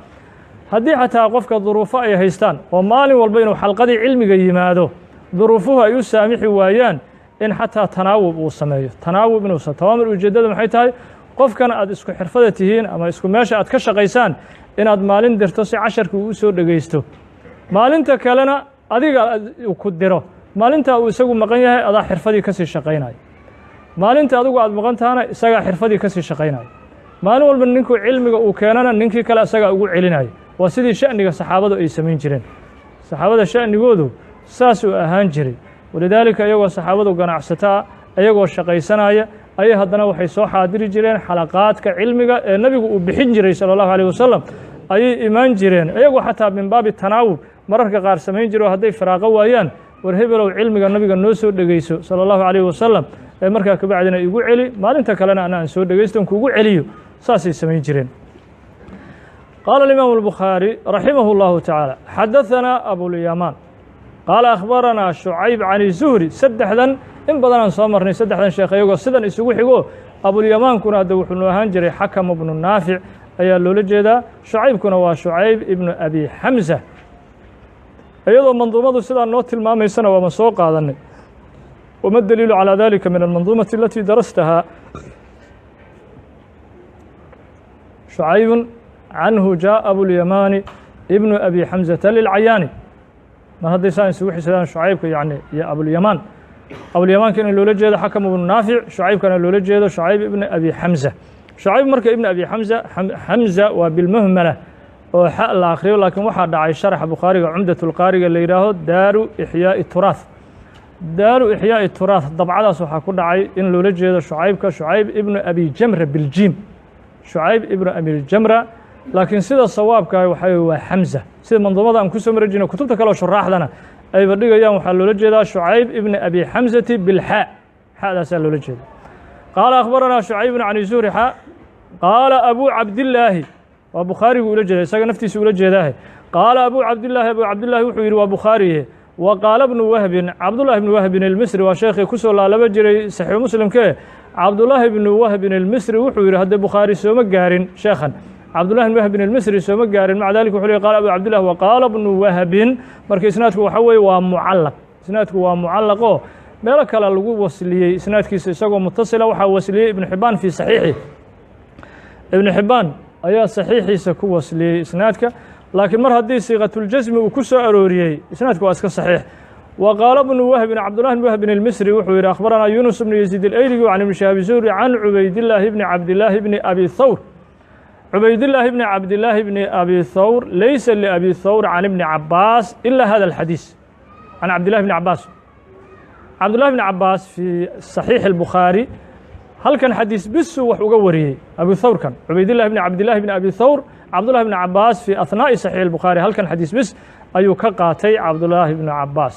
haddii xataa qofka duruufo ay haystaan oo maalin walba inuu xalqadii cilmiga yimaado duruufuhu ay u saamixi waayaan, in xataa tanaawub uu sameeyo. Tanaawub inuusan tamaamul ujeeddada maxay tahay? Qofkan aad isku xirfada tihiin ama isku meesha aad ka shaqaysaan inaad maalin dirto si casharka uu u soo dhegaysto, maalinta kalena adiga ku diro. Maalintaa uu isagu maqan yahay adaa xirfadii kasii shaqaynayo, maalinta adigu aad maqan tahana isagaa xirfadii kasii shaqaynayo. Maalin walba ninkuu cilmiga uu keenana ninkii kale isagaa ugu celinayo. Waa sidii sha'niga saxaabadu ay samayn jireen. Saxaabada sha'nigoodu saasuu ahaan jiray. Walidaalika iyagoo saxaabadu ganacsataa, iyagoo shaqaysanaya, ayay haddana waxay soo xaadiri jireen xalaqaadka cilmiga ee nebigu uu bixin jiray sala allahu alayh wasalam ayay imaan jireen, iyagoo xataa min baabi tanaawub mararka qaar samayn jiro hadday firaaqo waayaan: war hebelow, cilmiga nabiga noo soo dhegeyso sala allahu calayhi wasalam, ee markaa kabacdina igu celi, maalinta kalena ana aan soo dhegeysto on kugu celiyo. Saasay samayn jireen. Qaala alimaamu albukhaari raximah اllahu tacaala: xadahanaa abulyamaan qaala akhbaranaa shucayb can zuhri. Saddexdan in badanaan soo marnay, saddexdan sheekh iyagoo sidan isugu xigo. Abulyamaankuna hadda wuxuu noo ahaan jiray xakam ibnu naafic ayaa loola jeedaa, shucaybkuna waa shucayb ibnu abi xamsa. Iyadoo manduumadu sidaa noo tilmaamaysana waama soo qaadanay. Wama daliilu calى dalika min almanduumati alatii darastahaa? Shucaybun canhu jaaءa abulyamaani ibnu abi xamsata lilcayaani. Mar hadday saa isugu xisadaan shucaybka yani iyo abulyamaan, abulyamaanka in loola jeedo xakam ibnu naafic, shucaybkana loola jeedo shucayb ibnu abi xamsa. Shucayb marka ibnu abi xamsa, xamza waa bilmuhmala oo xa la akhriyo, laakiin waxaa dhacay sharaxa bukhaariga cumdatulqaariga la yidhaaho daaru ixyaa'i turaath, daaru ixyaa'i turaath dabcadaas waxaa ku dhacay in loola jeedo shucaybka shucayb ibnu abi jamra biljiim, shucayb ibnu abi jamra. Laakiin sida sawaabkaa waxaa waa xamza, sida manduumada aan kusoo mari jirno, kutubta kale oo shuraaxdana ayba dhigayaan. Waxaa loola jeedaa shucayb ibni abi xamsati bilxaa, xadaasaa loola jeeda. Qaala akhbaranaa shucaybun can zuhri xa qaala abu cabdillaahi, waa bukhaarigu ula jeeda, isaga naftiisa ula jeedaahe. Qaala abu cabdillaahi, abu cabdillaahi wuxuu yidhi, waa bukhaariye: wa qaala bnu wahbin, cabdullahi bnu wahbin ilmisri, waa sheekhii kusoo laalaba jiray saxiixu muslimkee. Cabdullaahi bnu wahbin ilmisri wuxuu yidhi, haddee bukhaari sooma gaarin sheekhan, cabdullahi bn wahbin ilmisri sooma gaarin, maca dalika wuxuu lehy qaala abu cabdillah wa qaala bnu wahbin. Marka isnaadku waxa weeye waa mucallaq, isnaadku waa mucallaq oo meelo kale lagu wasliyey isnaadkiisa isagoo mutasila. Waxaa wasliyey ibnu xibbaan fii saxiixi, ibnu xibbaan ayaa saxiixiisa ku wasliyey isnaadka, laakiin mar haddii siiqatuljasmi uu ku soo arooriyey isnaadku waa iska saxiix. Wa qaala bnu wahbin, cabdullahi bn wahbin ilmisri wuxuu yidhi: akhbaranaa yunus bnu yaziid ilayligi can ibni shihaabi zuhri can cubaydillaahi bni cabdillaahi bni abi thawr, cubaydillaahi bni cabdillaahi bni abi thawr. Laysa liabi thawr can ibni cabaas ila hada alxadiis can cabdillahi bni cabaas. Cabdullahi bni cabaas fii saxiixi albukhaari halkan xadiis bisuu wax uga wariyey abi thawrkan, cubaydillahi bni cabdillahi bni abi thawr. Cabdullahi bni cabaas fii ahnaa'i saxiixi albukhaari halkan xadiis bis ayuu ka qaatay cabdullaahi bni cabaas.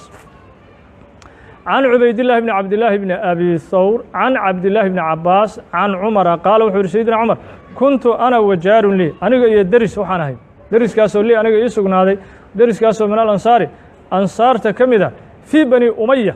Can cubaydillahi bni cabdillaahi bni abi thawr can cabdillaahi bni cabaas can cumara qaala, wuxuu yihi sayidina cumar: kuntu ana wajaarun lii, aniga iyo deris waxaan ahay, deriskaasoo lii aniga ii sugnaaday, deriskaasoo min alansaari, ansaarta ka mid a, fii bani umaya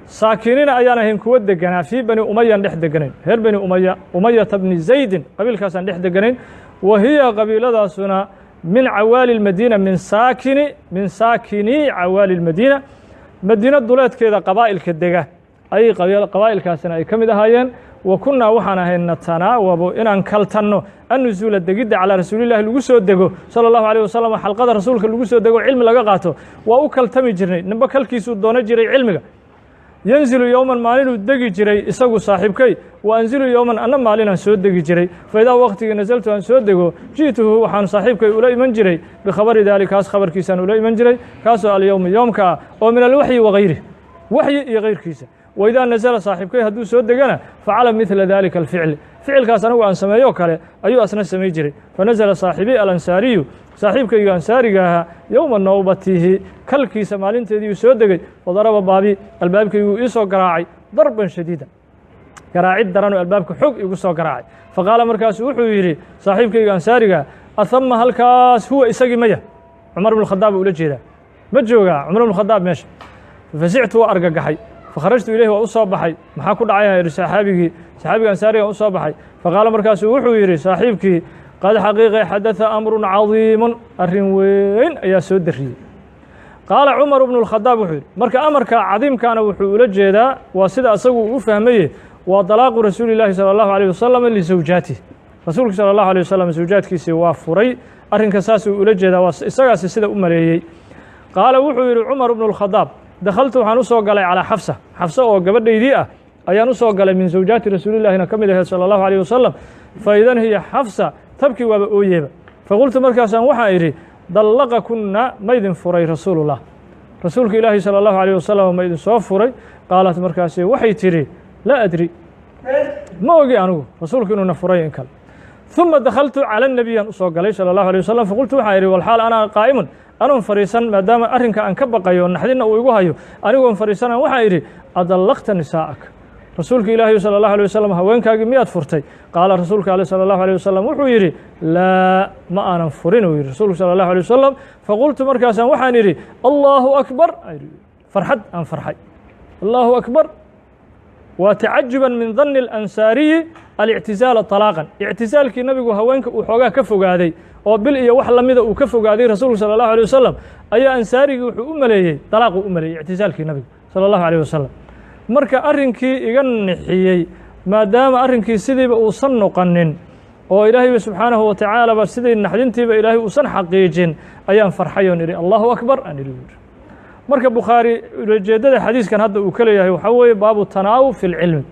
saakiniina ayaan ahayn kuwa deganaa, fii bani umayaan dhex deganayn, reer bani umaya, umayata bni zaydin qabiilkaasaan dhex deganayn. Wa hiya qabiiladaasuna min cawaali اlmadiina, min saakini, min saakini cawaali اlmadiina, madiina duleedkeeda qabaa'ilka dega ayay qabaa'ilkaasina ay ka mid ahaayeen. Wa kunnaa waxaan ahay natanaawabu inaan kaltanno annusuula degidda calaa rasuulillahi lagu soo dego sala allahu alayh wasalam, xalqada rasuulka lagu soo dego cilmi laga qaato waa u kaltami jirnay, ninba kalkiisuu doono jiray cilmiga. Yanzilu yowman maalinuu degi jiray isagu saaxiibkay, wa anzilu yowman anna maalinaan soo degi jiray. Fa idaa waqtigii nasaltu aan soo dego, ji'tuhu waxaan saaxiibkay ula iman jiray bikhabari daalikaas khabarkiisaan ula iman jiray, kaasoo alyowmi yoomka ah oo min alwaxyi wagayrih, waxyi iyo kayrkiisa. Waidaa nasala saaxiibkay hadduu soo degana facala midla dalika alficli, ficilkaas anigu aan sameeyoo kale ayuu asna samay jiray. Fanasala saaxibii alansaariyu, saaxiibkayga ansaariga ahaa, yowma nawbatihi, kalkiisa maalinteediiuu soo degay. Fadaraba baabi, albaabkayguu ii soo garaacay, darban shadiida, garaacid daranoo albaabka xoog igu soo garaacay. Faqaala markaasu wuxuu yidhi saaxiibkayga ansaariga: ahama halkaas huwa isagii maya? Cumar bnu khadaab ula jeedaa, ma joogaa cumar bnu khadaab meesha? Fasictu waa argagaxay. Fakharajtu ilayhi waa u soo baxay. Maxaa ku dhacay? Yidhi saxaabigii, saxaabiga ansaariga u soo baxay. Faqaala markaasuu wuxuu yidhi saaxiibkii: qad xaqiiqe xadatha amrun cadiimun, arrin weyn ayaa soo darriyey. Qaala Cumar bnu اlkhadaab wuxuu yidhi, marka amarka cadiimkaana wuxuu ula jeedaa waa sida asagu uu u fahmaye, waa dalaaqu rasuuli llaahi salى allahu alيyh wasalam lisawjaatih. Rasuulka salى allahu alيه wasalam zawjaadkiisii waa furay, arrinka saasuu ula jeedaa, waa isagaasi sida u maleeyey. Qaala wuxuu yidhi Cumar bnu اlkhadaab: dakhaltu waxaan u soo galay calaa Xafsa, Xafsa oo gabadhaydii ah ayaan u soo galay, min zawjaati rasuulillahina ka mid aheed salى allahu alيyh wasalam. Faidan hiya Xafsa tabkii, waaba ooyeeba. Faqultu markaasaan waxaan idhi: dallaqa kunna, maydin furay rasuulullah, rasuulka ilaahi salى allahu alيyh wasalam ma idin soo furay? Qaalat markaasi waxay tidhi: laa adri, ma ogi anigu rasuulku inuuna furay in kale. ثuma dakhaltu calى الnabiyaan usoo galay salى اllahu alيه wasalam. Faqultu waxaan idhi, walxaal ana qaa'imun, anoon fadhiisan, maadaama arrinka aan ka baqayo naxdinna uu igu hayo, anigoon fadhiisanan waxaan idhi: adallaqta nisaa'ak, rasuulka ilaahi salى اllahu alيه wasalam haweenkaagii miyaad furtay? Qaala rasuulka ale salى اllahu alيه wasalam wuxuu yidhi: laa, ma aanan furin, uu yidhi rasuulku salى اllahu alيه wasalam. Faqultu markaasaan waxaan idhi: allahu akbar, farxad aan farxay, allahu akbar. Waa tacajuban min danni اlansaariyi alictizaala طalaaqan, ictisaalkii nabigu haweenka uu xoogaa ka fogaaday oo bil iyo wax lamida uu ka fogaaday rasuulku salى اllahu alيه wasalam, ayaa ansaarigii wuxuu u maleeyey dalaaquu u maleeyey ictisaalkii nabiga salى اllahu alيه wasalam. Marka arrinkii iga nixiyey, maadaama arrinkii sidiiba uusan noqonin oo ilaahayba subxaanahu wa tacaalaba sidii naxdintiiba ilaahay uusan xaqiijin, ayaan farxay oon idhi allahu akbar aan idhi buuri. Marka Bukhaari ulajeeddada xadiiskan hadda uu ka leeyahay waxaa weeye baabu tanaawub fi lcilmi,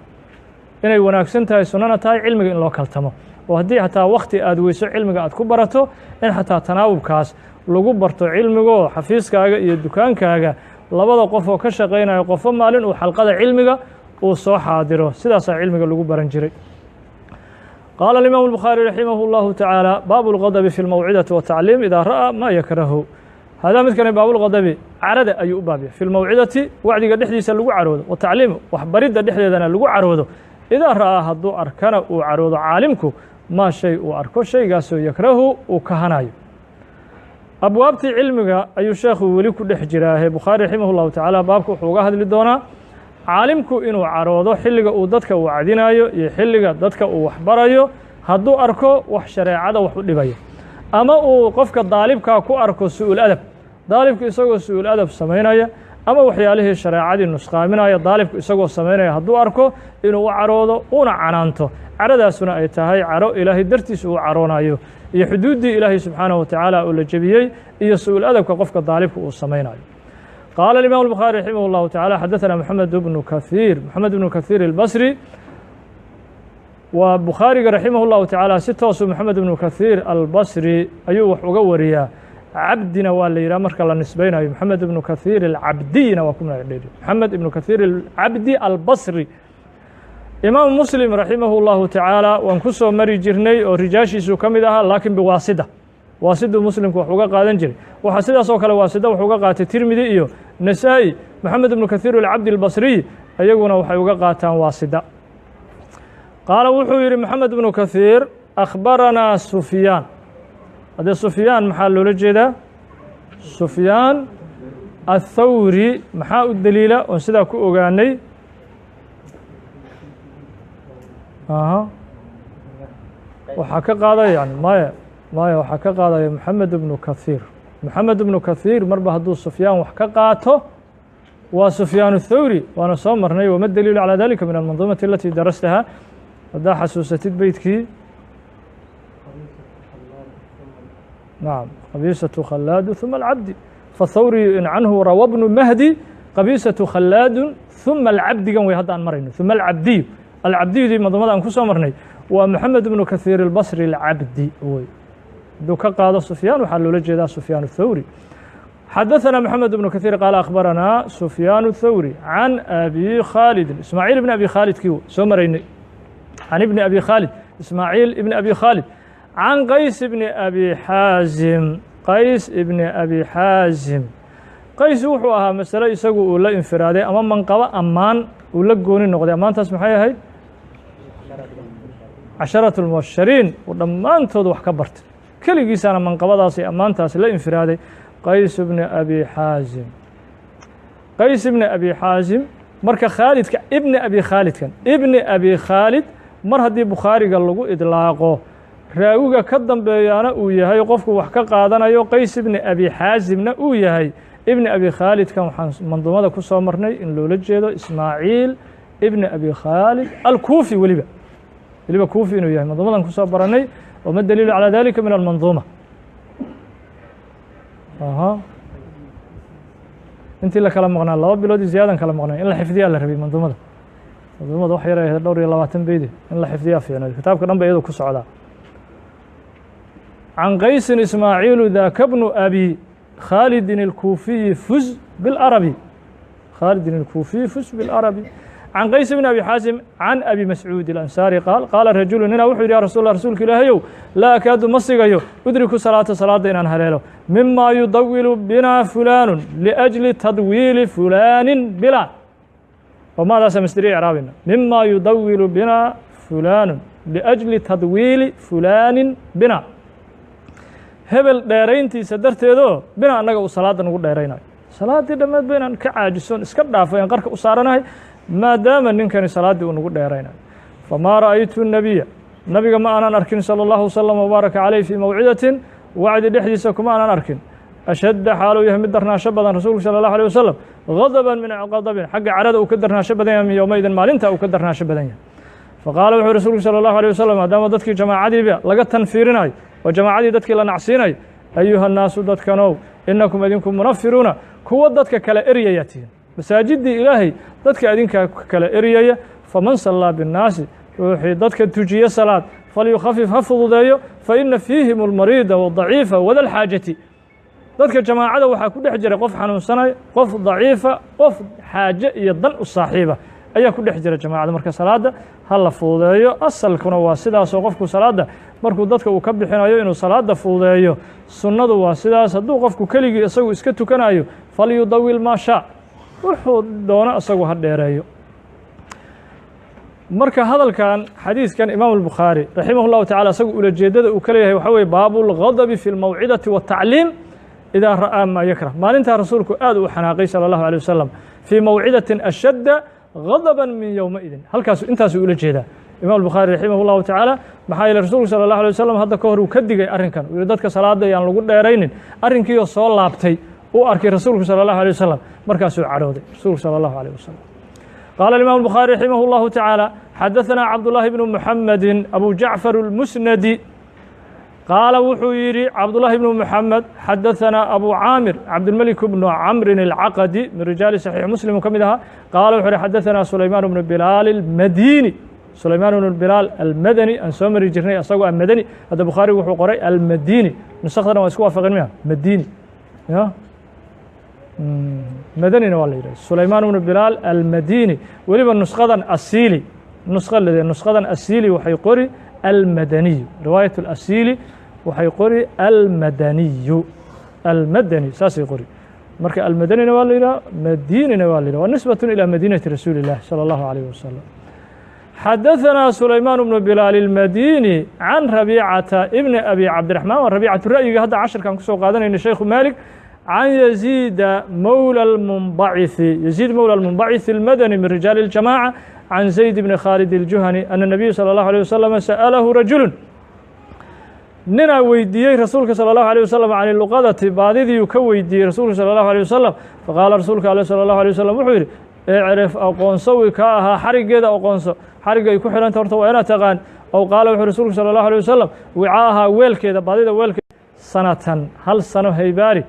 inay wanaagsan tahay, sunnana tahay cilmiga in loo kaltamo, oo haddii xataa wakti aad weyso cilmiga aad ku barato, in xataa tanaawubkaas lagu barto cilmigo, xafiiskaaga iyo dukaankaaga labada qof oo ka shaqaynayo qofo maalin uu xalqada cilmiga uu soo xaadiro. Sidaasaa cilmiga lagu baran jiray. Qaala الإmaam الbukhaarي raximah اllahu tacaala: baabu اlqadabi fi اlmawcidati والtacliim idaa ra'aa ma yakrahu. Hadaa midkani baabulqadabi, carada ayuu u baabya, fi lmawcidati, wacdiga dhexdiisa lagu caroodo, watacliim, waxbaridda dhexdeedana lagu caroodo, idaa ra'aa, hadduu arkana uu caroodo caalimku, maa shay uu arko, shaygaasoo yakrahu, uu kahanayo. Abwaabtii cilmiga ayuu sheekhu weli ku dhex jiraahe. Bukhaari raximah اllahu tacaala baabka wuxuu uga hadli doonaa caalimku inuu caroodo xilliga uu dadka wacdinayo iyo xilliga dadka uu waxbarayo, hadduu arko wax shareecada wax u dhibaya ama uu qofka daalibkaa ku arko su'ul adab, daalibku isagoo su'ul adab samaynaya ama waxyaalihii shareecadii nusqaaminaya daalibku isagoo samaynaya hadduu arko, inuu u caroodo una canaanto, caradaasuna ay tahay caro ilaahay dartiis uu caroonayo iyo xuduuddii ilaahay subxaanahu wa tacaala oo la jebiyey iyo su'ul adabka qofka daalibka uu samaynayo. Qaala الإimam الbukhaarي raximah اllahu taعalى: xadaثna Moxamed bnu kahiir, Moxamed bnu kahiir الbasri. Waa Bukhaariga raximah اllahu tacaala si toosuu Moxamed bnu Kahiir albasri ayuu wax uga wariyaa. Cabdina waa la yidhaha marka la nisbaynayo, Moxamed ibnu Kahiir alcabdiyna waa ku magac dheeri, Moxamed ibnu Kahiir alcabdi albasri. Imaamu Muslim raximah اllahu tacaala waan ku soo mari jirnay oo rijaashiisuu ka mid ahaa, laakiin biwaasida, waasiduu Muslimku wax uga qaadan jiray. Waxaa sidaas oo kale waasida wax uga qaatay Tirmidi iyo Nasaa'i. Moxamed ibnu Kahiir alcabdi albasriy iyaguna waxay uga qaataan waasida. Qaala wuxuu yidhi Moxamed ibnu Kahiir: akhbaranaa Sufyaan. Haddee Sufyaan maxaa loola jeedaa? Sufyaan athawri. Maxaa u deliila oon sidaa ku ogaanay? Aha, waxaa ka qaadaya yani maya maya, waxaa ka qaadaya Moxamed ibnu Kahiir. Moxamed ibnu Kahiir marba hadduu Sufyaan wax ka qaato waa Sufyaan الthawri, waana soo marnay. Wama daliilu calى dalika min almanduumati alati darastaha? Haddaa xasuusatid beytkii. Nacam, qabiisaةu khalaadu ثuma alcabdi fathawriyu in canhu rawa bnu mahdi qabiisaةu khalaadu ثuma alcabdigan wey hadda aan marayno. ثuma alcabdiyu, alcabdiyudii manduumada aan ku soo marnay waa Moxamed ibnu Kahiir albasri alcabdi wey. Hadduu ka qaado Sufyaan waxaa loola jeedaa Sufyaan الthawri. Xadaثna Moxamed ibnu Kahiir qaala akhbaranaa Sufyaan الthawri can abi khaalidin Ismaaciil ibni abi khaalid, kii soo maraynay, can ibni abi khaalid, Ismaaciil ibni abi khaalid, can Qays ibni abi Xaazim. Qays ibni abi Xaazim, Qays wuxuu ahaa masale isagu uu la infiraaday ama manqabo ammaan uu la gooni noqday. Ammaantaas maxay ahayd? Casharaة اlmubashariin uu dhammaantood wax ka bartay, keligiisaana manqabadaas iyo ammaantaas la infiraaday Qays ibni abi Xaazim. Qays ibni abi Xaazim. Marka khaalidka ibni abi khaalidkan, ibni abi khaalid mar haddii Bukhaariga lagu idlaaqo, raawiga ka dambeeyaana uu yahay qofku wax ka qaadanayo Qays ibni abi Xaasimna uu yahay, Ibni Abi Khaalidkan waxaan manduumada ku soo marnay in loola jeedo Ismaaciil Ibni Abi Khaalid Alkuufi, weliba Kuufi inuu yahay manduumadan kusoo baranay. Wama daliilu calى dalika min almanduuma? Aha, intii la kala maqnaa 2 bilood iyo ziyaadan kala maqnay, in la xifdiyaa la rabay manduumada. Manduumada wax yar ay ahayd, dhowr iyo 20 beydi, in la xifdiyaa fiicnayd. Kitaabka dhan ba iyadoo ku socdaa. Can Qaysin Ismaaciilu daka bnu Abi Khaalidin الkuufiyi fuz biاlarabi, Khaalidin الkuufiyi fuz biاlarabi. Can Qays bn Abi Xaasim can Abi Mascuud الأnsaari qaal: qaala rajulu, ninaa wuxuu yidhi: ya rasul lah, rasuulka Ilaahayow, laa akaadu, ma sigayo, udriku salaata, salaada inaan haleelo, mima yudawilu bina fulaanu, liأjli tadwiili fulaanin bila oo maadaasa masderiya icraabina, mima yudawilu bina fulaanu liأjli tadwiili fulaanin bina, hebel dheerayntiisa darteedoo, bina, annaga uu salaadda nagu dheeraynayo, salaaddii dhammeed ba inaan ka caajisoon iska dhaafo aan qarka u saaranahay, maadaama ninkani salaaddii uu nagu dheeraynayo. Famaa ra'aytu الnabiya, nabiga ma aanan arkin, salى اllahu wasalam wbaaraka caleyh, fii mawcidatin, wacdi dhexdiisa kuma aanan arkin, ashadda, xaaluu yahay mid darnaasho badan rasuulku salى اllahu alيه wasalam, gadban min qadabin, xagga carada uu ka darnaasho badan yahay, min yowmaidin, maalinta uu ka darnaasho badan yahay. Faqaala wuxuu rasuulku salى اllahu alيه wasalam, maadaama dadkii jamaacadiiba laga tanfiirinayo oo jamaacadii dadkii la nacsiinayo: ayuha nnaasu, dadkanow, inakum, idinku, munafiruuna, kuwa dadka kala eryaya tihin, masaajidii Ilaahay dadka idinkaa kala eryaya. Faman sallaa biاnnaasi, ruuxii dadka tujiye salaad, falyukhafif, ha fududeeyo, faina fiihim almariida wadaciifa wadalxaajati. Dadka jamaacada waxaa ku dhex jira qof xanuunsanaya, qof daciifa, qof xaaje iyo dan u saaxiiba ayaa ku dhex jira jamaacada. Marka salaada ha la fududeeyo. Asalkuna waa sidaasoo qofku salaadda markuu dadka uu ka bixinayo inuu salaada fududeeyo, sunnadu waa sidaas. Hadduu qofku keligii isagu iska tukanayo, falyudawil maa shaa, wuxuu doono isagu ha dheereeyo. Marka hadalkan, xadiidkan, imaam الbukhaari raximah اllahu tacala isagu ulajeedada uu ka leeyahay waxaa weye baabu اlغadabi fi اlmawcidati والtacliim idaa ra'aa maa yakrah. Maalintaa rasuulku aad uu xanaaqay salى اllahu alيه wasalam, fii mawcidatin ashadda gadaba min yowmaidin, halkaas intaasuu ula jeedaa imam الbukhaari raximah اllahu tacaala. Maxaa yeele rasuulku salى اllahu alيه wasalam hadda ka hor uu ka digay arrinkan, uu yihi dadka salaada yaan lagu dheeraynin. Arrinkiioo soo laabtay uu arkay rasuulku salى اllahu alيه wasalam, markaasuu cadhooday rasuulku salى اllahu alيه wasalam. قال الإمام البخاري رحimه الله taعالى: xadaثna cabdاللahi بن محamedi أbu jacفar الmusnadi qaala, wuxuu yihi cabdالlahi بن محamed: xadaثna abu caamir cabdالmelik بن camri الcaqdi, min rijaali صaxiix muslim ka mid ahaa, qaala wuxuu uhi: xadaثna sulayman بن bilaal الmadini. Sulayman بن bilaal almadani aan soo mari jirnay, asagoo a madani. Hadda bukhaarigu wuxuu qoray almadini, nusakhdana waa isku waafaqeen miya? Madini ya madanina waa la yidhah. Sulaymaan bnu Bilaal almadini, weliba nusqadan asili, nusqo lede, nusqadan asili waxay qori almadaniyu, riwaayat اlasili waxay qori almadaniyu, almadani saasay qori. Marka almadanina waa la yidhah, madinina waa la yidhah, waa nisbat ilى madinati rasuuli الlah salى اllahu عalيh wasalam. Xadaثna sulaymaan bnu bilaal اlmadini can Rabiicata ibni Abi Cabdiraxmaan, waa Rabiicatu ra'yiga hadda cashirkan kusoo qaadanayna Shaykhu Malik, can Yaziida mowlى اlmunbaciثi, Yaziid mowlى اlmunbaciث اlmadani, min rijaali اljamaaca, can Zayd bni Khaalid اljuhani ana الnabiy salى اllahu alيه wasalam sa'alahu rajulu, ninaa weydiiyey rasuulka salى اllahu alيه wasalam, can luqadati, baadidiiuu ka weydiiyey rasuulka salى اllahu alيه wasalam. Faqaala rasuulka ale salى اllahu alيه wasalam wuxuu yidhi: icrif, aqoonso, wi ka ahaa, xariggeeda aqoonso, xarigga ay ku xidhanta horta waa inaad taqaan. Ow qaala, wuxuu rasuulku salى اllahu alيه wasalam, wicaahaa, weelkeeda, baadida weelkeeda, sanatan, hal sano haybaari,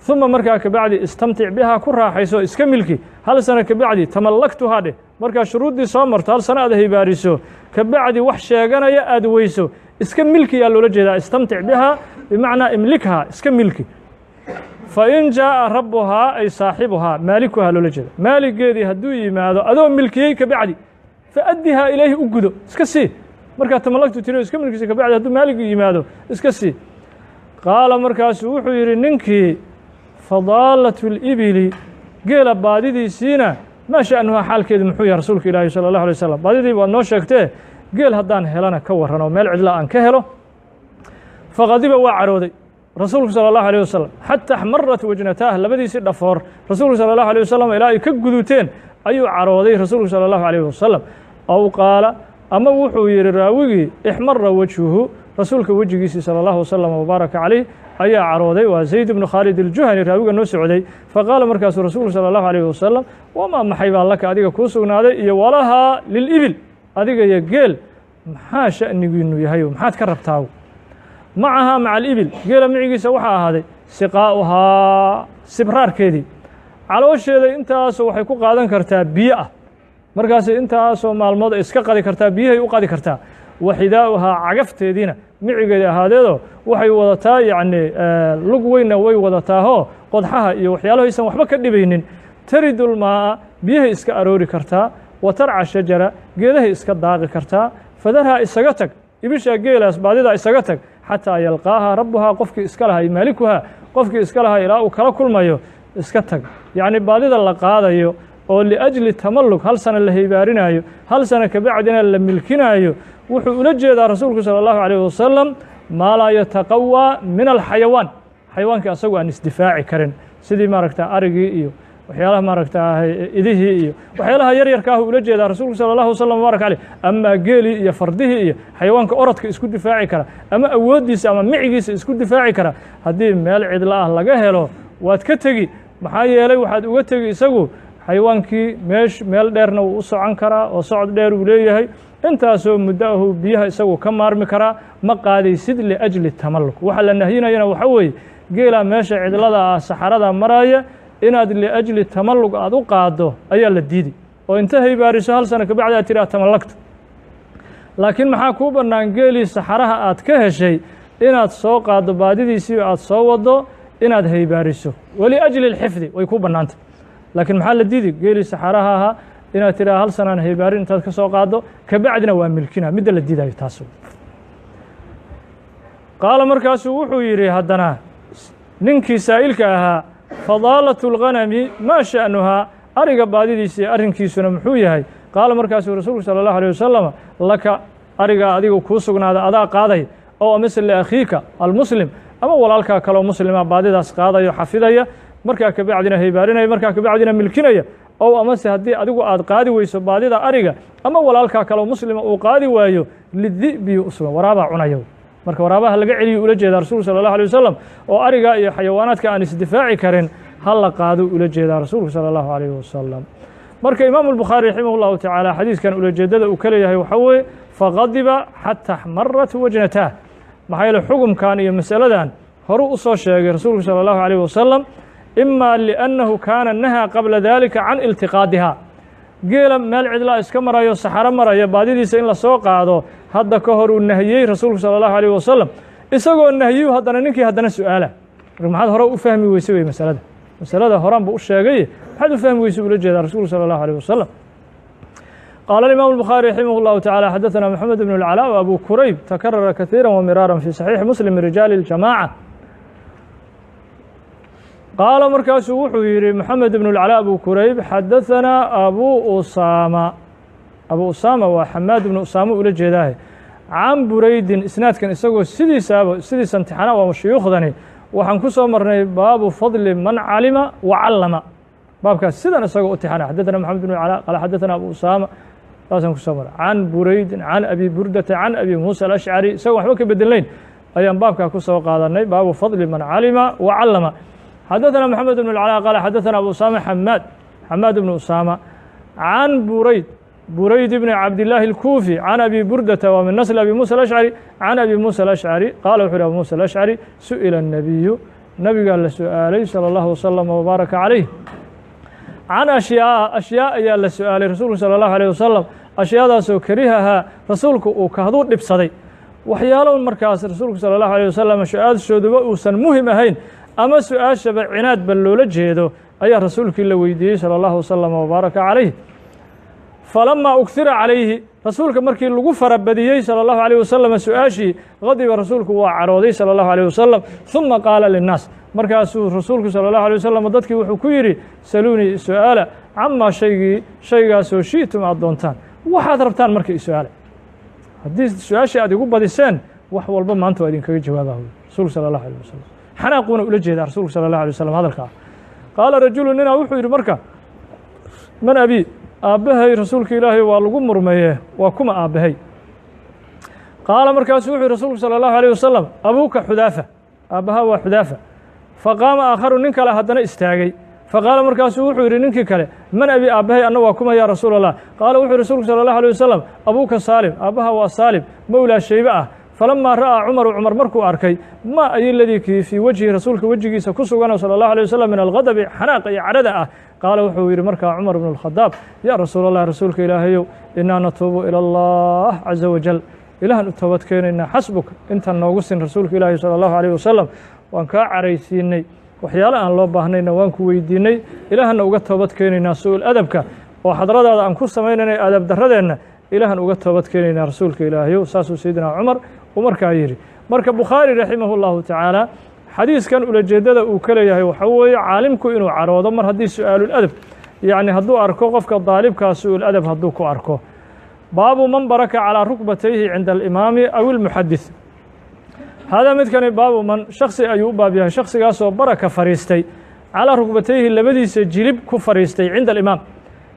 ثuma, markaa kabacdi, istamtic bihaa, ku raaxayso, iska milki. Hal sano kabacdi tamallaktuhaa dheh. Markaa shuruuddii soo marto, hal sano aad haybaariso, kabacdi wax sheeganaya aad weyso, iska milkiyaa loola jeedaa. Istamtic bihaa bimacnaa imlikhaa, iska milki. Fain jaaءa rabbuhaa, ay saaxibuhaa, maalikuhaa loola jeeda, maaligeedii hadduu yimaado adoo milkiyey kabacdi, faaddihaa ilayhi, u gudo, iska sii. Markaa tamallaktu tiri iska milkisa, kabacdi hadduu maaligu yimaado iska sii. Qaala, markaasuu wuxuu yidhi ninkii: fadaalat اlibili, geela baadidiisiina, maa sha'nuhaa, xaalkeedu muxuu yahay, rasuulka ilaahi salى اllahu alay wasalam? Baadidii waad noo sheegtee, geel haddaan helana ka warran oo meel cidla aan ka helo? Faqadiba, waa carooday rasuulku salى اllahu alيه wasalam, xata axmarat wajnataah, labadiisii dhafoor rasuulku salى اllahu alيه wasalam ilaa ay ka guduuteen ayuu carooday rasuulku salى اllahu alayh wasalam. Ow qaala, ama wuxuu yihi raawigii, ixmara wajhuhu, rasuulka wejigiisii salى اllahu wasalam wabaaraka calayh ayaa carooday. Waa Zayd ibnu Khaalid iljuhani raawiga noo socday. Faqaala markaasuu rasuulku salى allahu alayh wasalam: wamaa maxay baa laka adiga kuu sugnaaday iyo walahaa lilibil, adiga iyo geel maxaa sha'nigiinu yahay, maxaad ka rabtaa? Macahaa maca alibil, geela micigiisa waxaa ahaaday siqaa'uhaa, sibraarkeedii, caloosheeda intaasoo waxay ku qaadan kartaa biyo ah, markaas intaasoo maalmood ay iska qadi kartaa, biyahay u qadi kartaa. Wa xidaa'uhaa, cagafteediina micigeeda ahaadeedoo waxay wadataa, yacni lug weynna way wadataahoo qodxaha iyo waxyaalahaysan waxba ka dhibaynin. Taridulmaa'a, biyahay iska aroori kartaa, wa tarca shajara, geedahay iska daaqi kartaa. Fadarhaa, isaga tag ibishaa, geelaas baadidaa isaga tag, xataa yalqaaha rabbuhaa, qofkii iska lahaa, maalikuhaa, qofkii iska lahaa ilaa uu kala kulmayo iska tag. Yacni baadida la qaadayo oo liajli tamallug hal sana la haybaarinaayo, hal sana kabacdina la milkinaayo, wuxuu ula jeedaa rasuulku salى allahu alayh wasalam maa laa yataqawaa min alxayawaan, xayawaankii asagu aan isdifaaci karin, sidii maaragta arigii iyo waxyaalaha maaragta idihii iyo waxyaalaha yar yarka ah ula jeedaa rasuulku salى allahu wasalam wbaarak caleyh. Amaa geelii iyo fardihii iyo xayawaanka orodka isku difaaci kara ama awooddiisa ama micigiisa isku difaaci kara, haddii meel cidla ah laga helo waad ka tegi. Maxaa yeelay waxaad uga tegi isagu xayawaankii meesh meel dheerna wuu u socon karaa oo socod dheer uu leeyahay, intaasoo muddo ahuu biyaha isagu ka maarmi karaa. Ma qaadaysid liajli tamalluk. Waxa la nahyinayana waxaa weeye geelaa meesha cidlada ah saxarada maraya inaad liajli tamallug aad u qaaddo ayaa la diidi, oo inta haybaariso hal sano kabacdi aad tidhaha tamallagto. Laakiin maxaa kuu bannaan? Geelii saxaraha aad ka heshay inaad soo qaaddo baadidiisii aad soo waddo, inaad haybaariso waliajli alxifdi way kuu bannaantay. Laakiin maxaa la diidi? Geelii saxaraha ahaa inaad tidhaha hal sanaan haybaarin intaad ka soo qaaddo kabacdina waa milkina, midda la diidayo taas. Qaala markaasuu wuxuu yidhi haddana ninkii saa'ilka ahaa: fadaalatu اlghanami maa sha'nuhaa, ariga baadidiisii arrinkiisuna muxuu yahay? Qaala markaasuu rasuulku salى allahu alيه wasalam: laka, arigaa adiga kuu sugnaada, adaa qaaday, ow amase liakhiika almuslim, ama walaalkaa kaloo muslima baadidaas qaadayo, xafidaya, markaa kabacdina haybaarinaya, markaa kabacdina milkinaya. Ow amase haddii adigu aad qaadi weyso baadida ariga ama walaalkaa kaloo muslima uu qaadi waayo, lidi'biyu u sugan, waraabaa cunaya. Marka waraabaha laga celiyu ula jeedaa rasuulku salى allahu alيه wasalam, oo ariga iyo xayawaanaadka aan isdifaaci karin ha la qaado ula jeedaa rasuulku salى allahu alayh wasalam. Marka imaamu الbukhaari raximah اllahu tacaala xadiiskan ulajeedada uu ka leeyahay waxaa weeye faqadiba xata axmarat wajnataah. Maxaa yeele xukumkan iyo masaladan horu u soo sheegay rasuulku salى allahu alayh wasalam, ima liannahu kaana nahaa qabla dalika can iltiqaadiha, geela meel cidlaa iska marayo, saxaro maraya, baadidiisa in lasoo qaado hadda ka hor uu nahiyey rasuulku salى allahu alayh wasalam. Isagoo nahiyu haddana ninkii haddana su-aala, marka maxaad hore u fahmi weysay wey masalada, masalada horaan buu u sheegay, maxaad u fahmi weysay ula jeedaa rasuulku salى allahu alayh wasalam. Qaala الإmam الbukخaarي raximah الlahu taعalى: xadaثna mxamed بن الcلاء وabu kurayb, takarara kaثيirا وmiraarا fi صaxiixi muslim min rijaali الjamاعة. Qaala markaasuu wuxuu yihi moxamed ibn اlcalaa abu kurayb: xadaثanaa abu usaama. Abu usaama waa xamaad ibnu usaama ula jeedaahe. Can buraydin, isnaadkan isagoo sidiisaaba sidiisa imtixaana waa shuyuukhdani waxaan ku soo marnay baabu fadli man calima wa callama, baabkaas sidan isagoo u tixana, xadaثana moxamed ibn اlcalaa qaala xadaثana abu usaama, saasaan kusoo marnay, can buraydin can abi burdata can abi muusa alashcari, isagoo waxba ka bedelnayn ayaan baabkaa ku soo qaadanay, baabu fadli man calima wa callama. Xadaثna mxamed بن الcلاء qaala xadaثna abu usama xamaad بن usama can burayd, burayd bn cabdالlahi الkuufi, can abi burdata, waa min nasl abi muسى الأشcري, can abi muسى الأشcري qaala wuxu uhi abu muسى الأشcري: su'ila الnabiyu, nabigaa la su'aalay salى اllahu وsلم وbaaraka calayh, can ashyaaa, ashyaa ayaa la su'aalay rasuulku salى اllahu عalيه wasalam, ashyaadaasoo karihahaa, rasuulku uu kahduu dhibsaday, waxyaalo markaas rasuulku salى اllahu عalيه wasalam su-aashooduba uusan muhim ahayn ama su-aashaba cinaadba loola jeedo ayaa rasuulkii la weydiiyey salى اllahu wasalam wbaaraka calayh. Falamaa ughira calayhi, rasuulka markii lagu farabadiyey salى اllahu عalيه wasalam su-aashii, qadiba, rasuulku waa carooday salى اllahu عalيه wasalam. ثuma qaala linnaas, markaasuu rasuulku salى اllahu عalيه wasalam dadkii wuxuu ku yidhi: saluunii, su-aala, camaa shaygii, shaygaasoo shi'tum aad doontaan, waxaad rabtaan marka i-su-aala. Haddii su-aashii aad igu badiseen, wax walba maanta waa idinkaga jawaabah rasuulku salى اllahu عalيه wasalam. Xanaaquuna ula jeedaa rasuulku salى اllahu alay wasalam hadalkaa. Qaala rajulu, ninaa wuxuu yidhi marka: man abi, aabbahay, rasuulka ilaahay waa lagu murmeeye, waa kuma aabbahay? Qaala markaasuu wuxu yhi rasuulku salى اllahu alيه wasalam: abuuka Xudaafa, Aabbaha waa Xudaafa. Faqaama aakharu, nin kale haddana istaagay. Faqaala, markaasuu wuxuu yidhi ninkii kale: Man abi, aabbahay anna waa kuma, yaa Rasuul Allah? Qaala, wuxu Rasuulku sala allahu alay wasalam: Abuuka Saalim, aabbaha waa Saalim, mowlaa Shaybe ah. Falamaa ra'aa Cumaru, Cumar markuu arkay ma ay ladii kii fii wejhi rasuulka wejigiisa ku sugano sala allahu alay wasalam min alghadabi, xanaaqa iyo cadhada ah, qaala, wuxuu yidhi markaa Cumar bnu alkhadaab: Yaa Rasuul Allah, rasuulka Ilaahayow, innaa natuubu ila Allah caza wajal, Ilahan u toobad keenaynaa. Xasbuk, intan noogu sin, rasuulka Ilaahi sala allahu alayh wasalam, waan kaa caraysiinay, waxyaalo aan loo baahnayna waan ku weydiinay, Ilaahana uga toobad keenaynaa. Su-ul adabka oo xadradaada aan ku samaynanay adab darradeenna Ilaahan uga toobad keenaynaa, rasuulka Ilaahayow. Saasuu Sayidina Cumar uu markaa yidhi. Marka Bukhaari raximah llahu tacaala xadiiskan ulajeeddada uu ka leeyahay waxaa weeye caalimku inuu caroodo mar haddii su-aalul adab, yacni hadduu arko qofka daalibkaa su-ul adab hadduu ku arko. Baabu man baraka calaa rukbatayhi cinda alimaami aw ilmuxadith. Haadaa midkani baabu man, shaksi ayuu u baab yahay, shaksigaasoo baraka fariistay, calaa rukbatayhi, labadiisa jilib ku fariistay, cinda alimaam,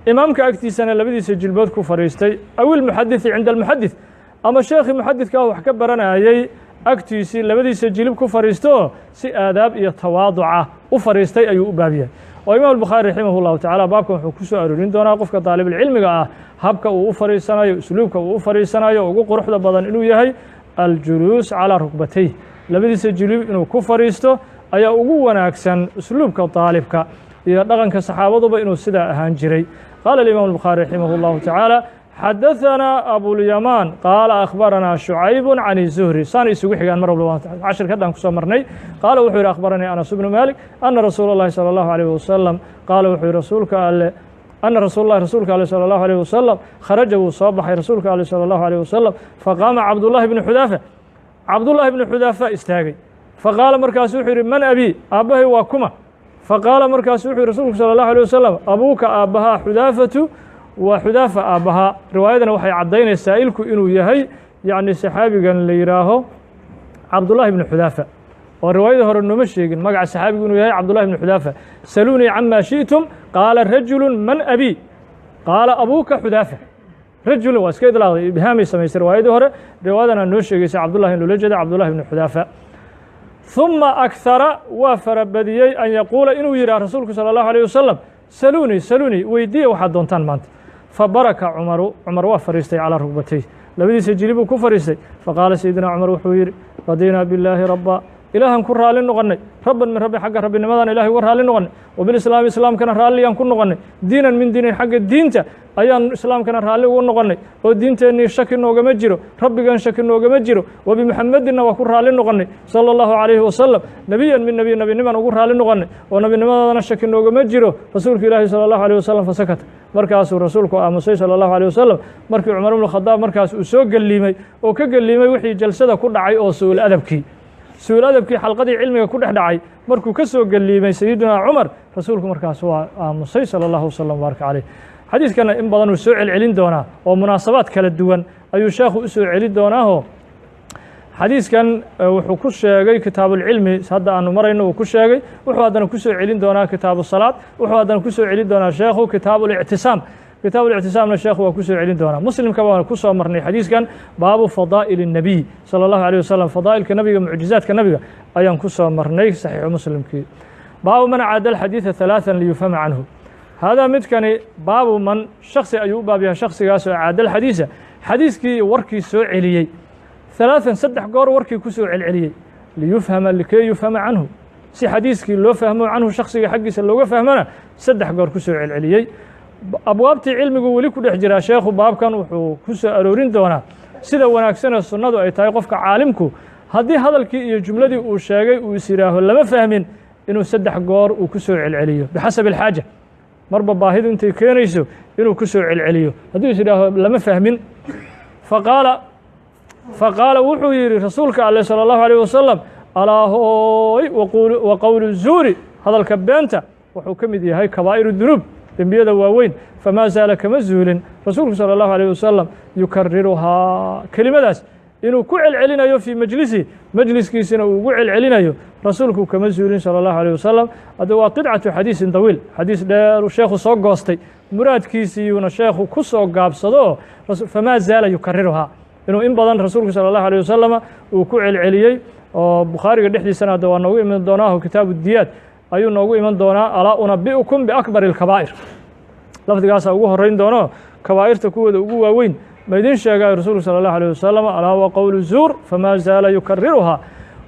imaamka agtiisana labadiisa jilbood ku fariistay, aw ilmuxadithi, cinda almuxadith, ama sheekhii muxadidkaa wax ka baranayay agtiisii labadiisa jilib ku fariisto, si aadaab iyo tawaaduca u fariistay ayuu u baab yahay. Oo Imaam Albukhaari raximah llahu tacala baabkan wuxuu ku soo aroorin doonaa qofka daalibulcilmiga ah habka uu u fariisanayo, usluubka uu u fariisanayo ugu quruxda badan inuu yahay aljuluus calaa rukbatayh, labadiisa jilib inuu ku fariisto ayaa ugu wanaagsan, usluubka daalibka iyo dhaqanka saxaabaduba inuu sidaa ahaan jiray. Qaala alimaam albukhaari raximah llahu tacaala: xadaثanaa Abulyamaan qaala akhbaranaa Shucayb can الzuhri. Saana isugu xigaan mar walba cashirka haddaan kusoo marnay. Qaala wuxuu yidhi: akhbaranii Anas bnu Malik ana rasuula اllahi salى اllahu عalيh wasalam qaala, wuxuu yihi rasuulka alle, ana rasuul lahi, rasuulka ale salى اllahu عalيه wasalam, kharaja, wuu soo baxay rasuulka ale salى اllahu عalيه wasalam. Faqaama Cabdullahi bnu Xudaafa, Cabdullahi bnu Xudaafa istaagay. Faqaala, markaasu wuxuu yidhi: Man abi, aabbahay waa kuma? Faqaala, markaasu wuxu yhi rasuulku salى اllahu alيه wasalam: Abuuka, aabbahaa, Xudaafatu, waa Xudaafa aabbahaa. Riwaayadana waxay caddaynaysaa saa'ilku inuu yahay yacni saxaabigan la yidhaaho Cabdullahi bnu Xudaafa, oo riwaayadii hore nooma sheegin magaca saxaabigu inuu yahay Cabdullahi bnu Xudaafa. Saluunii cama shi'tum, qaala rajulu: Man abi? Qaala: Abuuka Xudaafa. Rajulun waa iska idlaaqday, ibhaamay samaysay riwaayadii hore. Riwaayadana noo sheegaysa Cabdullahi in loola jeeda Cabdullahi bnu Xudaafa. ثuma akhara, waa farabadiyey, an yaquula, inuu yidhah rasuulku salى اllahu alيه wasalam: Saluunii, saluunii, weydiiya waxaad doontaan maanta. Fabaraka Cumaru, Cumar waa fariistay, calaa rukbatayh, labadiisa jilibuu ku fariistay. Faqaala Sayidina Cumar wuxuu yidhi: Radiinaa billaahi rabba, Ilaahan ku raalli noqonnay, rabban min rabbi, xagga rabbinimadan Ilahay uga raalli noqonnay, wabilislaami, islaamkana raalliyaan ku noqonnay, diinan min diinin, xagga diinta ayaan islaamkana raalli ugu noqonnay, oo diinteennii shaki noogama jiro, rabbigan shaki noogama jiro, wabimuxamedinna waa ku raalli noqonnay sala allahu calayhi wasalam, nebiyan min nebiy, nebinimaan ugu raalli noqonnay, oo nebinimadadana shaki noogama jiro, rasuulka Ilaahi sala allahu alayh wasalam. Fasakata, markaasuu rasuulku aamusay sala allahu alayh wasalam, markii Cumar ibnu Khadaab markaas uu soo gelliimay oo ka gelliimay wixii jalsada ku dhacay oo su'ul adabkii, su-uul adabkii xalqadii cilmiga ku dhex dhacay. Markuu ka soo gelliimay Sayidina Cumar, rasuulku markaas waa aamusay sala allahu wasalam baaraka caleyh. Xadiiskana in badan uu soo celcelin doonaa oo munaasabaad kala duwan ayuu sheekhu u soo celi doonaaho. Xadiiskan wuxuu ku sheegay Kitaabulcilmi hadda aanu marayno uu ku sheegay, wuxuu haddana ku soo celin doonaa Kitaabu Salaad, wuxuu haddana ku soo celin doonaa sheekhu Kitaabulictisaam. Kitaabulictisaamna sheekhu waa ku soo celin doonaa. Muslimka baana ku soo marnay xadiiskan, baabu fadaa'il الnabiy sala allahu alيh wasalam, fadaa'ilka nabiga, mucjizaadka nabiga ayaan ku soo marnay saxiixu Muslimkii. Baabu man caada alxadiida ثalaaثa liyufhama canhu. Haadaa midkani baabu man, shaksi ayuu u baab yahay, shaksigaasoo caada alxadiisa, xadiiskii warkii soo celiyey, ثalaaثan, saddex goor warkii ku soo celceliyey, liyufhama, likay yufhama canhu, si xadiiskii loo fahmo, canhu, shaksiga xaggiisa looga fahmona saddex goor ku soo celceliyey. Abwaabtii cilmigu weli ku dhex jiraa sheekhu. Baabkan wuxuu ku soo aroorin doonaa sida wanaagsanee sunnadu ay tahay qofka caalimku haddii hadalkii iyo jumladii uu sheegay uu is yidhaaho lama fahmin, inuu saddex goor uu ku soo celceliyo bixasabi alxaaja, marba baahidu intay keenayso inuu ku soo celceliyo hadduu is yidhaaho lama fahmin. Faqaala, wuxuu yidhi rasuulka ale salى اllahu alيh wasalam: Alaa hooy, wa qowlu zuuri, hadalka beenta wuxuu ka mid yahay kabaa'ir dunuub, dembiyada waaweyn. Famaa zaala, kama zuulin rasuulku salى اllahu alيh wasalam, yukariruhaa, kelimadaas inuu ku celcelinayo, fii majlisi, majliskiisina uu ugu celcelinayo rasuulku kama zuulin salى اllahu alيه wasalam. Hadda waa qidcatu xadiisin dawiil, xadiis dheeru sheekhu soo goostay, muraadkiisiiyuuna sheekhu ku soo gaabsado. Famaa zaala yukariruhaa, inuu in badan rasuulku salى اllahu alيه wasalama uu ku celceliyey. Oo Bukhaariga dhexdiisana hadda waa noogu iman doonaaho, Kitaabu Diyaad ayuu noogu iman doonaa. "Alaa unabi'ukum biakbari alkabaa'ir", lafdigaasaa ugu horeyn doono. Kabaa'irta kuwooda ugu waaweyn ma idin sheegayo Rasuulku sala allahu alayh wasalam? "Alaa wa qowlu zuur", famaa zaala yukariruhaa.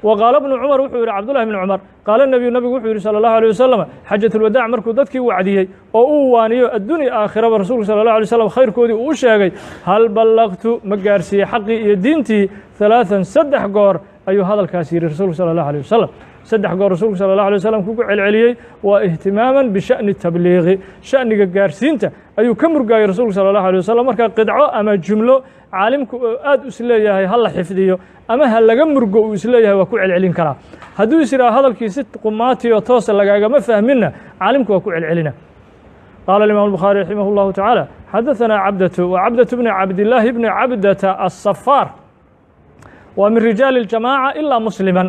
Wa qaala bnu Cumar, wuxuu yihi Cabdullahi bni Cumar: qaala nebiyu, nabigu wuxuu yihi sala allahu alيh wasalam, xajatulwadaac markuu dadkii wacdiyey oo uu waaniyo addunya aakhiraba, Rasuulku sala allahu alay slam khayrkoodii uu u sheegay: "Hal ballaqtu?" Ma gaarsiiyey xaqii iyo diintii? Halaaثan, 3 goor ayuu hadalkaas yidhi Rasuulku sala allahu alيh wasalam. 3 goor Rasuulku sala allahu alay wasalam kugu celceliyey waa ihtimaaman bisha'ni tabliiqi, sha'niga gaarsiinta ayuu ka murgaayey Rasuulku sala allahu alay wasalam. Marka qidco ama jumlo caalimku oo aad is leeyahay ha la xifdiyo ama ha laga murgo uu isleeyahay, waa ku celcelin karaa. Hadduu is yidhaha hadalkii si qumaatiyo toosa lagaagama fahminna, caalimku waa ku celcelina. Qaala الإمام البخاري رحimه الlahu taعaalى: xadaثna Cabdة, wa Cabdaة bni Cabdالlaahi bni Cabdata الصafaar, waa min rijaali الjamaaca ilaa Muslima.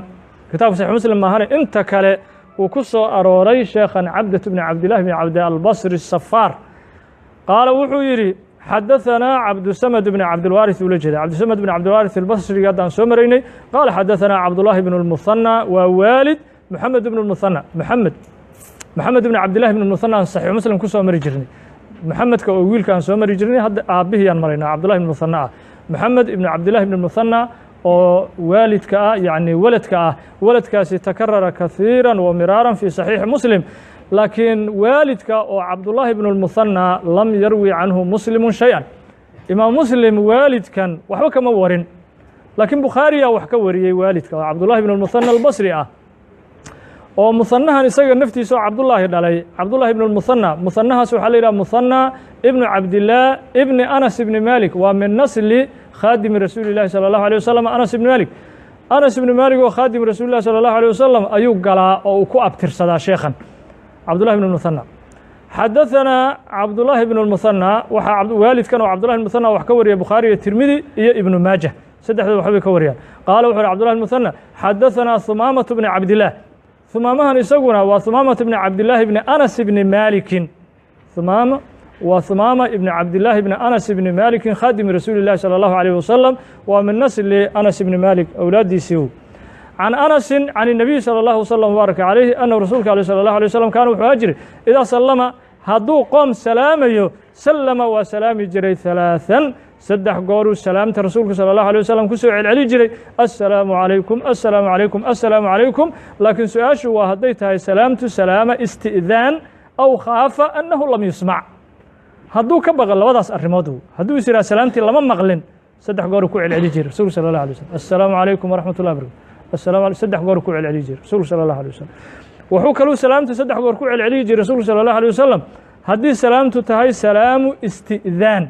Kitabka Saxiix Muslim maahane, inta kale uu ku soo arooray sheekhan Cabdaة bni Cabdillahi bni Cabd Albasri الsafaar. Qaala wuxuu yidhi: xadaثanaa Cabdusamd bn Cabdilwaariث. Ula jeeda Cabdisamd bn Cabdilwaariث albasriga haddaan soo maraynay. Qaala xadaثanaa Cabdullahi bn الmuhanى, waa waalid Moxamed bn الmuhanى. Moxamed bn Cabdillahi bn muhanى aan Saxiix Muslim ku soo mari jirnay, Moxamedka oo wiilka aan soo mari jirnay, hadda aabbihii aan marayna, Cabdullahi bn Muhanى ah. Moxamed ibn Cabdillahi bn Muhanى oo waalidka ah, yacni weladka ah, weladkaasi takarara kahiira wa miraaran fi Saxiixi Muslim, laakiin waalidka oo Cabdullaahi bn اlmuhanى lam yarwi canhu Muslimu shay-an. Imaam Muslim waalidkan waxba kama warin, laakiin Bukhaariyaa wax ka wariyey waalidka oo Cabdullahi bn اlmuhanى albasri ah, oo muhanahan isaga naftiisa oo Cabdullaahi dhalay, Cabdullahi ibn اlmuhanى. Muhanahaas waxaa la yidhaha Muhanى ibnu Cabdillaah ibni Anas ibni Malik, waa min nasli khaadimi Rasuuli llahi salى allahu alيه wasalam Anas ibni Malik. Anas ibni Malik oo khaadimi Rasuuli llahi salى allahu alيه wasalam ayuu galaa oo uu ku abtirsadaa sheekhan Cabdullahi bn muhanى. Xadaثanaa Cabdullaahi bn اlmuhanى, waxaa waalidkan oo Cabdullahi bn Muhanى wax ka wariya Bukhaari iyo Tirmidi iyo Ibnu Maaja, saddexdooda waxbay ka wariyaan. Qaala wuxu uhi Cbdullahi bn Muhanى: xadaثanaa Humaamatu bni Cabdillaah. Humaamahan isaguna waa Humaamata bni Cabdillaahi bni Anas ibni Maalikin. Humaama waa Humaama ibni Cabdillaahi bni Anas ibni Maalikin, khaadimi Rasuuli llahi salى allahu alayh wasalam, waa min nasli Anas ibni Maalik awlaaddiisii. Can Anasin can الnabiy salى اllahu waslm wbaaraka calayhi annahu rasuulka aleh salى اllahu alay waslm kaana wuxuu ahaa jiray idaa sallama, hadduu qoom salaamayo, sallama, waa salaami jiray, halaaثan, 3 gooruu salaamta Rasuulku salى اllahu alيه wasalam ku soo celceli jiray: "Assalaamu calaykum, assalaamu calaykum, assalaamu calaykum." Laakiin su-aashu waa hadday tahay salaamtu salaama isti'daan aw khaafa annahu lam yusmac. Hadduu ka baqa labadaas arrimood, hadduu is yidhaha salaamtii lama maqlin, 3 gooruu ku celceli jiray Rasuulku sala اllah alay waslm: "Assalaamu calaykum waraxmat ullah barakatu, assalam." 3 goor ku celceliyi jiray Rasuulku sala allahu alay wasalam. Wuxuu kaluu salaamtu 3 goor ku celceliyi jiray Rasuulku sala allahu alay wasalam haddii salaamtu tahay salaamu isti'daan,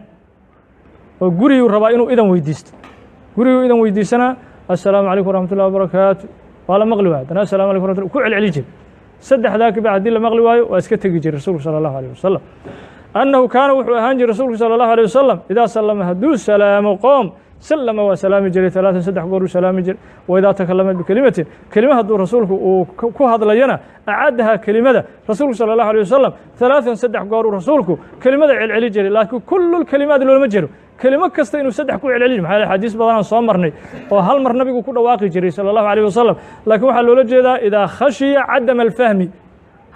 oo guriguu rabaa inuu idan weydiisto. Guriguu idan weydiisanaa: "Assalaamu calaykum waraxmat ullahi wabarakaatu." Waa la maqli waayo, haddana "Assalamu alaykum raxmat" ku celceli jiray. Saddexdaa kabacdi haddii la maqli waayo, waa iska tegi jiray Rasuulku sala allahu alayh wasalam. Annahu kaana wuxuu ahaan jiray Rasuulku sala allahu alay wasalam idaa sallama, hadduu salaamo qoom, sallama, waa salaami jiray, talaatan, 3 goor uu salaami jiray. Wa idaa takalama bikelimatin, kelima hadduu Rasuulku uu ku hadlayana, acadahaa, kelimada Rasuulku sala allahu alay wasalam, talaatan, 3 goor uu Rasuulku kelimada celceli jiray. Laakiin kullu kelimaad loolama jiro kelimo kasta inuu saddex ku celceli jiro. Maxaa xadiis badanaan soo marnay oo hal mar nabigu ku dhawaaqi jiray sala allahu alayh wasalam. Laakiin waxaa loola jeedaa idaa khashiya cadama alfahmi,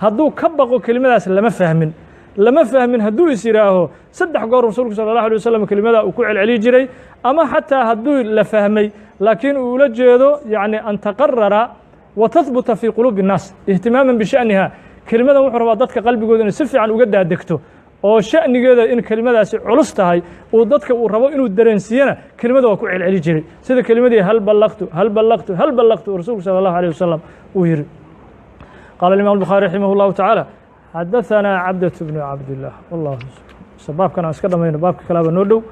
hadduu ka baqo kelimadaas lama fahmin, lama fahmin hadduu is yidhaaho, 3 goor Rasuulku sala allahu alay wasalam kelimada uu ku celceli jiray. Ama xataa hadduu la fahmay, laakiin uu ula jeedo yacni an taqarara wa tahbuta fii quluubi الnaas ihtimaaman bisha'niha, kelimadan wuxuu rabaa dadka qalbigooda inay si fiican uga daadegto oo sha'nigeeda in kelimadaasi culus tahay uu dadka uu rabo inuu dareensiiyana, kelimada waa ku celceli jiray, sida kelimadii "Hal ballaqtu? Hal ballaqtu? Hal ballaqtu?" Rasuulku sala allahu alيه wasalam uu yihi. Qaala imam الbukhaari raximah اllahu tacaala: xadaثanaa Cabdaة bnu Cabdillah. Wallahu baabkan aan iska dhamayno, baabka kalaaba noo dhow.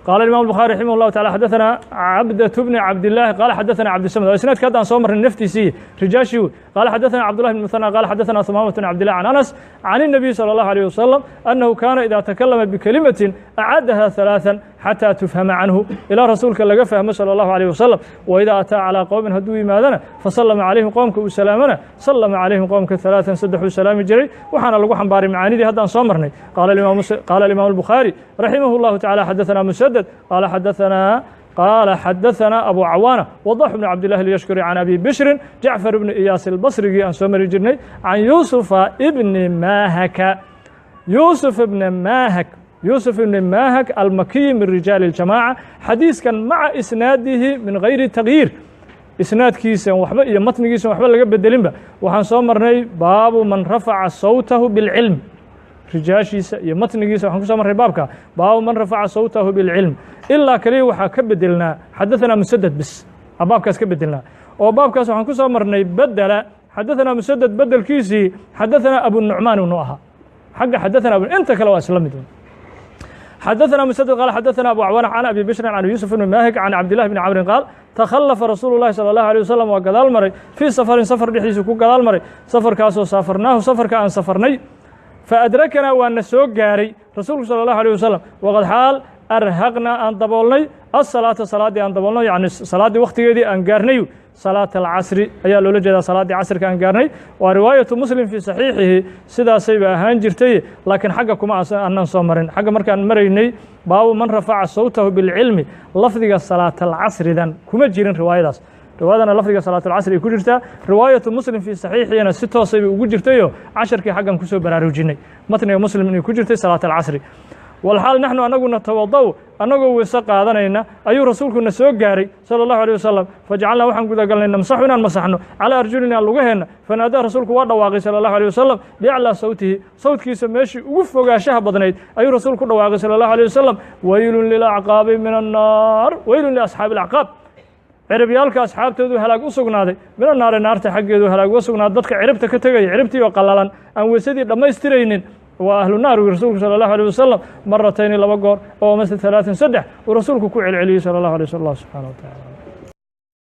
Qaala imam الbukhaari raximah اllahu taعala: xadaثanaa Cabdaة bni Cabdillahi qaala xadaثana Cabdisamad. Waa isnaadka haddaan soo marnay naftiisii rijaashii. Qaala xadaثana Cabdullahi bn Muhanى qaala xadaثana Humaamة bn Cabdillah can Anas can الnabiy salى اllahu عalيه wasalam annahu kaana ida takalama bikelimatin acadaha ثalaaثa xatىa tufhama canhu, ilaa Rasuulka laga fahmo salى اllahu عalيه wasalam. Waidaa ataa calىa qowmin, hadduu yimaadana, fasallama calayhim, qoomka uu salaamana, sallama calayhim, qoomka ثalaaثan, saddexuu salaami jiray. Waxaana lagu xambaaray macaanidii haddaan soo marnay. Qaala imaamu الbukhaari raximah اllahu taعala: xadaثana Musadad qaala xadaثanaa Qaala xadaثana Abu Cawaana Wadax bn Cabdillahi اlyashkuri can Abi Bishrin Jacfar bni Iyaas albasrigii aan soo mari jirnay can Yuusufa ibni Mahaka, Yuusuf ibni Mahak, Yuusuf ibni Mahak almakiyi min rijaali اljamaaca. Xadiiskan maca isnaadihi min gayri tagyiir, isnaadkiisan waxba iyo matnigiisan waxba laga bedelinba, waxaan soo marnay baabu man rafaca sawtahu bilcilm. Rijaashiisa iyo matnigiisa waxaan ku soo marnay baabka baabu man rafaca sawtahu bilcilm. Ilaa kaliya waxaa ka bedelnaa xadaثanaa Musadad bis a baabkaas ka bedelnaa, oo baabkaas waxaan ku soo marnay bedela xadaثanaa Musadad bedelkiisii xadaثanaa Abunucmaan inu ahaa xagga xadaثana abu, inta kale waa isla mid. Xadaثna Mسdد qال xadaثna أbu Cawاn can Abi Bishrin can Yuusuf bni Mahik can Cabdillahi bni Camrin qaal takhallafa rasuulu الlahi salى الlahu عalيه wasalam, waa gadaal maray, fii safarin, safar dhexdiisa ku gadaal maray, safarkaasoo saafarnaahu, safarka aan safarnay. Faadrakanaa, waa na soo gaaray rasuulku salى الlahu عalيه wasalam, waqad xaal arhaqnaa, aan daboolnay, asalaata, salaaddii aan daboolnay, yani salaaddii wakhtigeedii aan gaarnay. Salaat alcasri ayaa loola jeedaa, salaaddii casrika aan gaarnay. Waa riwaayatu Muslim fii saxiixihi, sidaasayba ahaan jirtay, laakiin xagga kuma aanan soo marin. Xagga markaan maraynay baabu man rafaca sawtahu bilcilmi, lafdiga salaatalcasridan kuma jirin riwaayadaas. Riwaayadana lafdiga salaatalcasri ay ku jirtaa, riwaayatu Muslim fii saxiixihina si toosayba ugu jirtayo. Casharkii xaggan kusoo baraarujinay matniga Muslim inay ku jirtay salaatalcasri. Walxaal naxnu anagu natawadaw, annagoo weyse qaadanayna, ayuu rasuulkuna soo gaaray sala allahu alيh wasalam. Fajacalnaa, waxaan gudagalnay, namsaxu, inaan masaxno, calaa arjulina, lugaheenna. Fanaadaa, rasuulku waa dhawaaqay sala allahu alيh wasalam, biaclaa sawtihi, sawtkiisa meeshii ugu fogaashaha badnayd ayuu rasuulku ku dhawaaqay sala allahu alيh wasalam: weylun lilacqaabi min annaar, weylun liasxaabi alacqaab, cirabyaalka asxaabtoodu halaag u sugnaaday, mina naari, naarta xaggeedu halaag uga sugnaaday. Dadka ciribta ka tegaya, ciribtii oo qallalan aan weysadii dhammaystiraynin, waa ahlu naar, wi rasuulku sala allahu alيh wasalam. Maratayni, laba goor, oo mase 3, saddex uu rasuulku ku celceliyey sala allahu alay waslam. Allah subxaana wa tacala.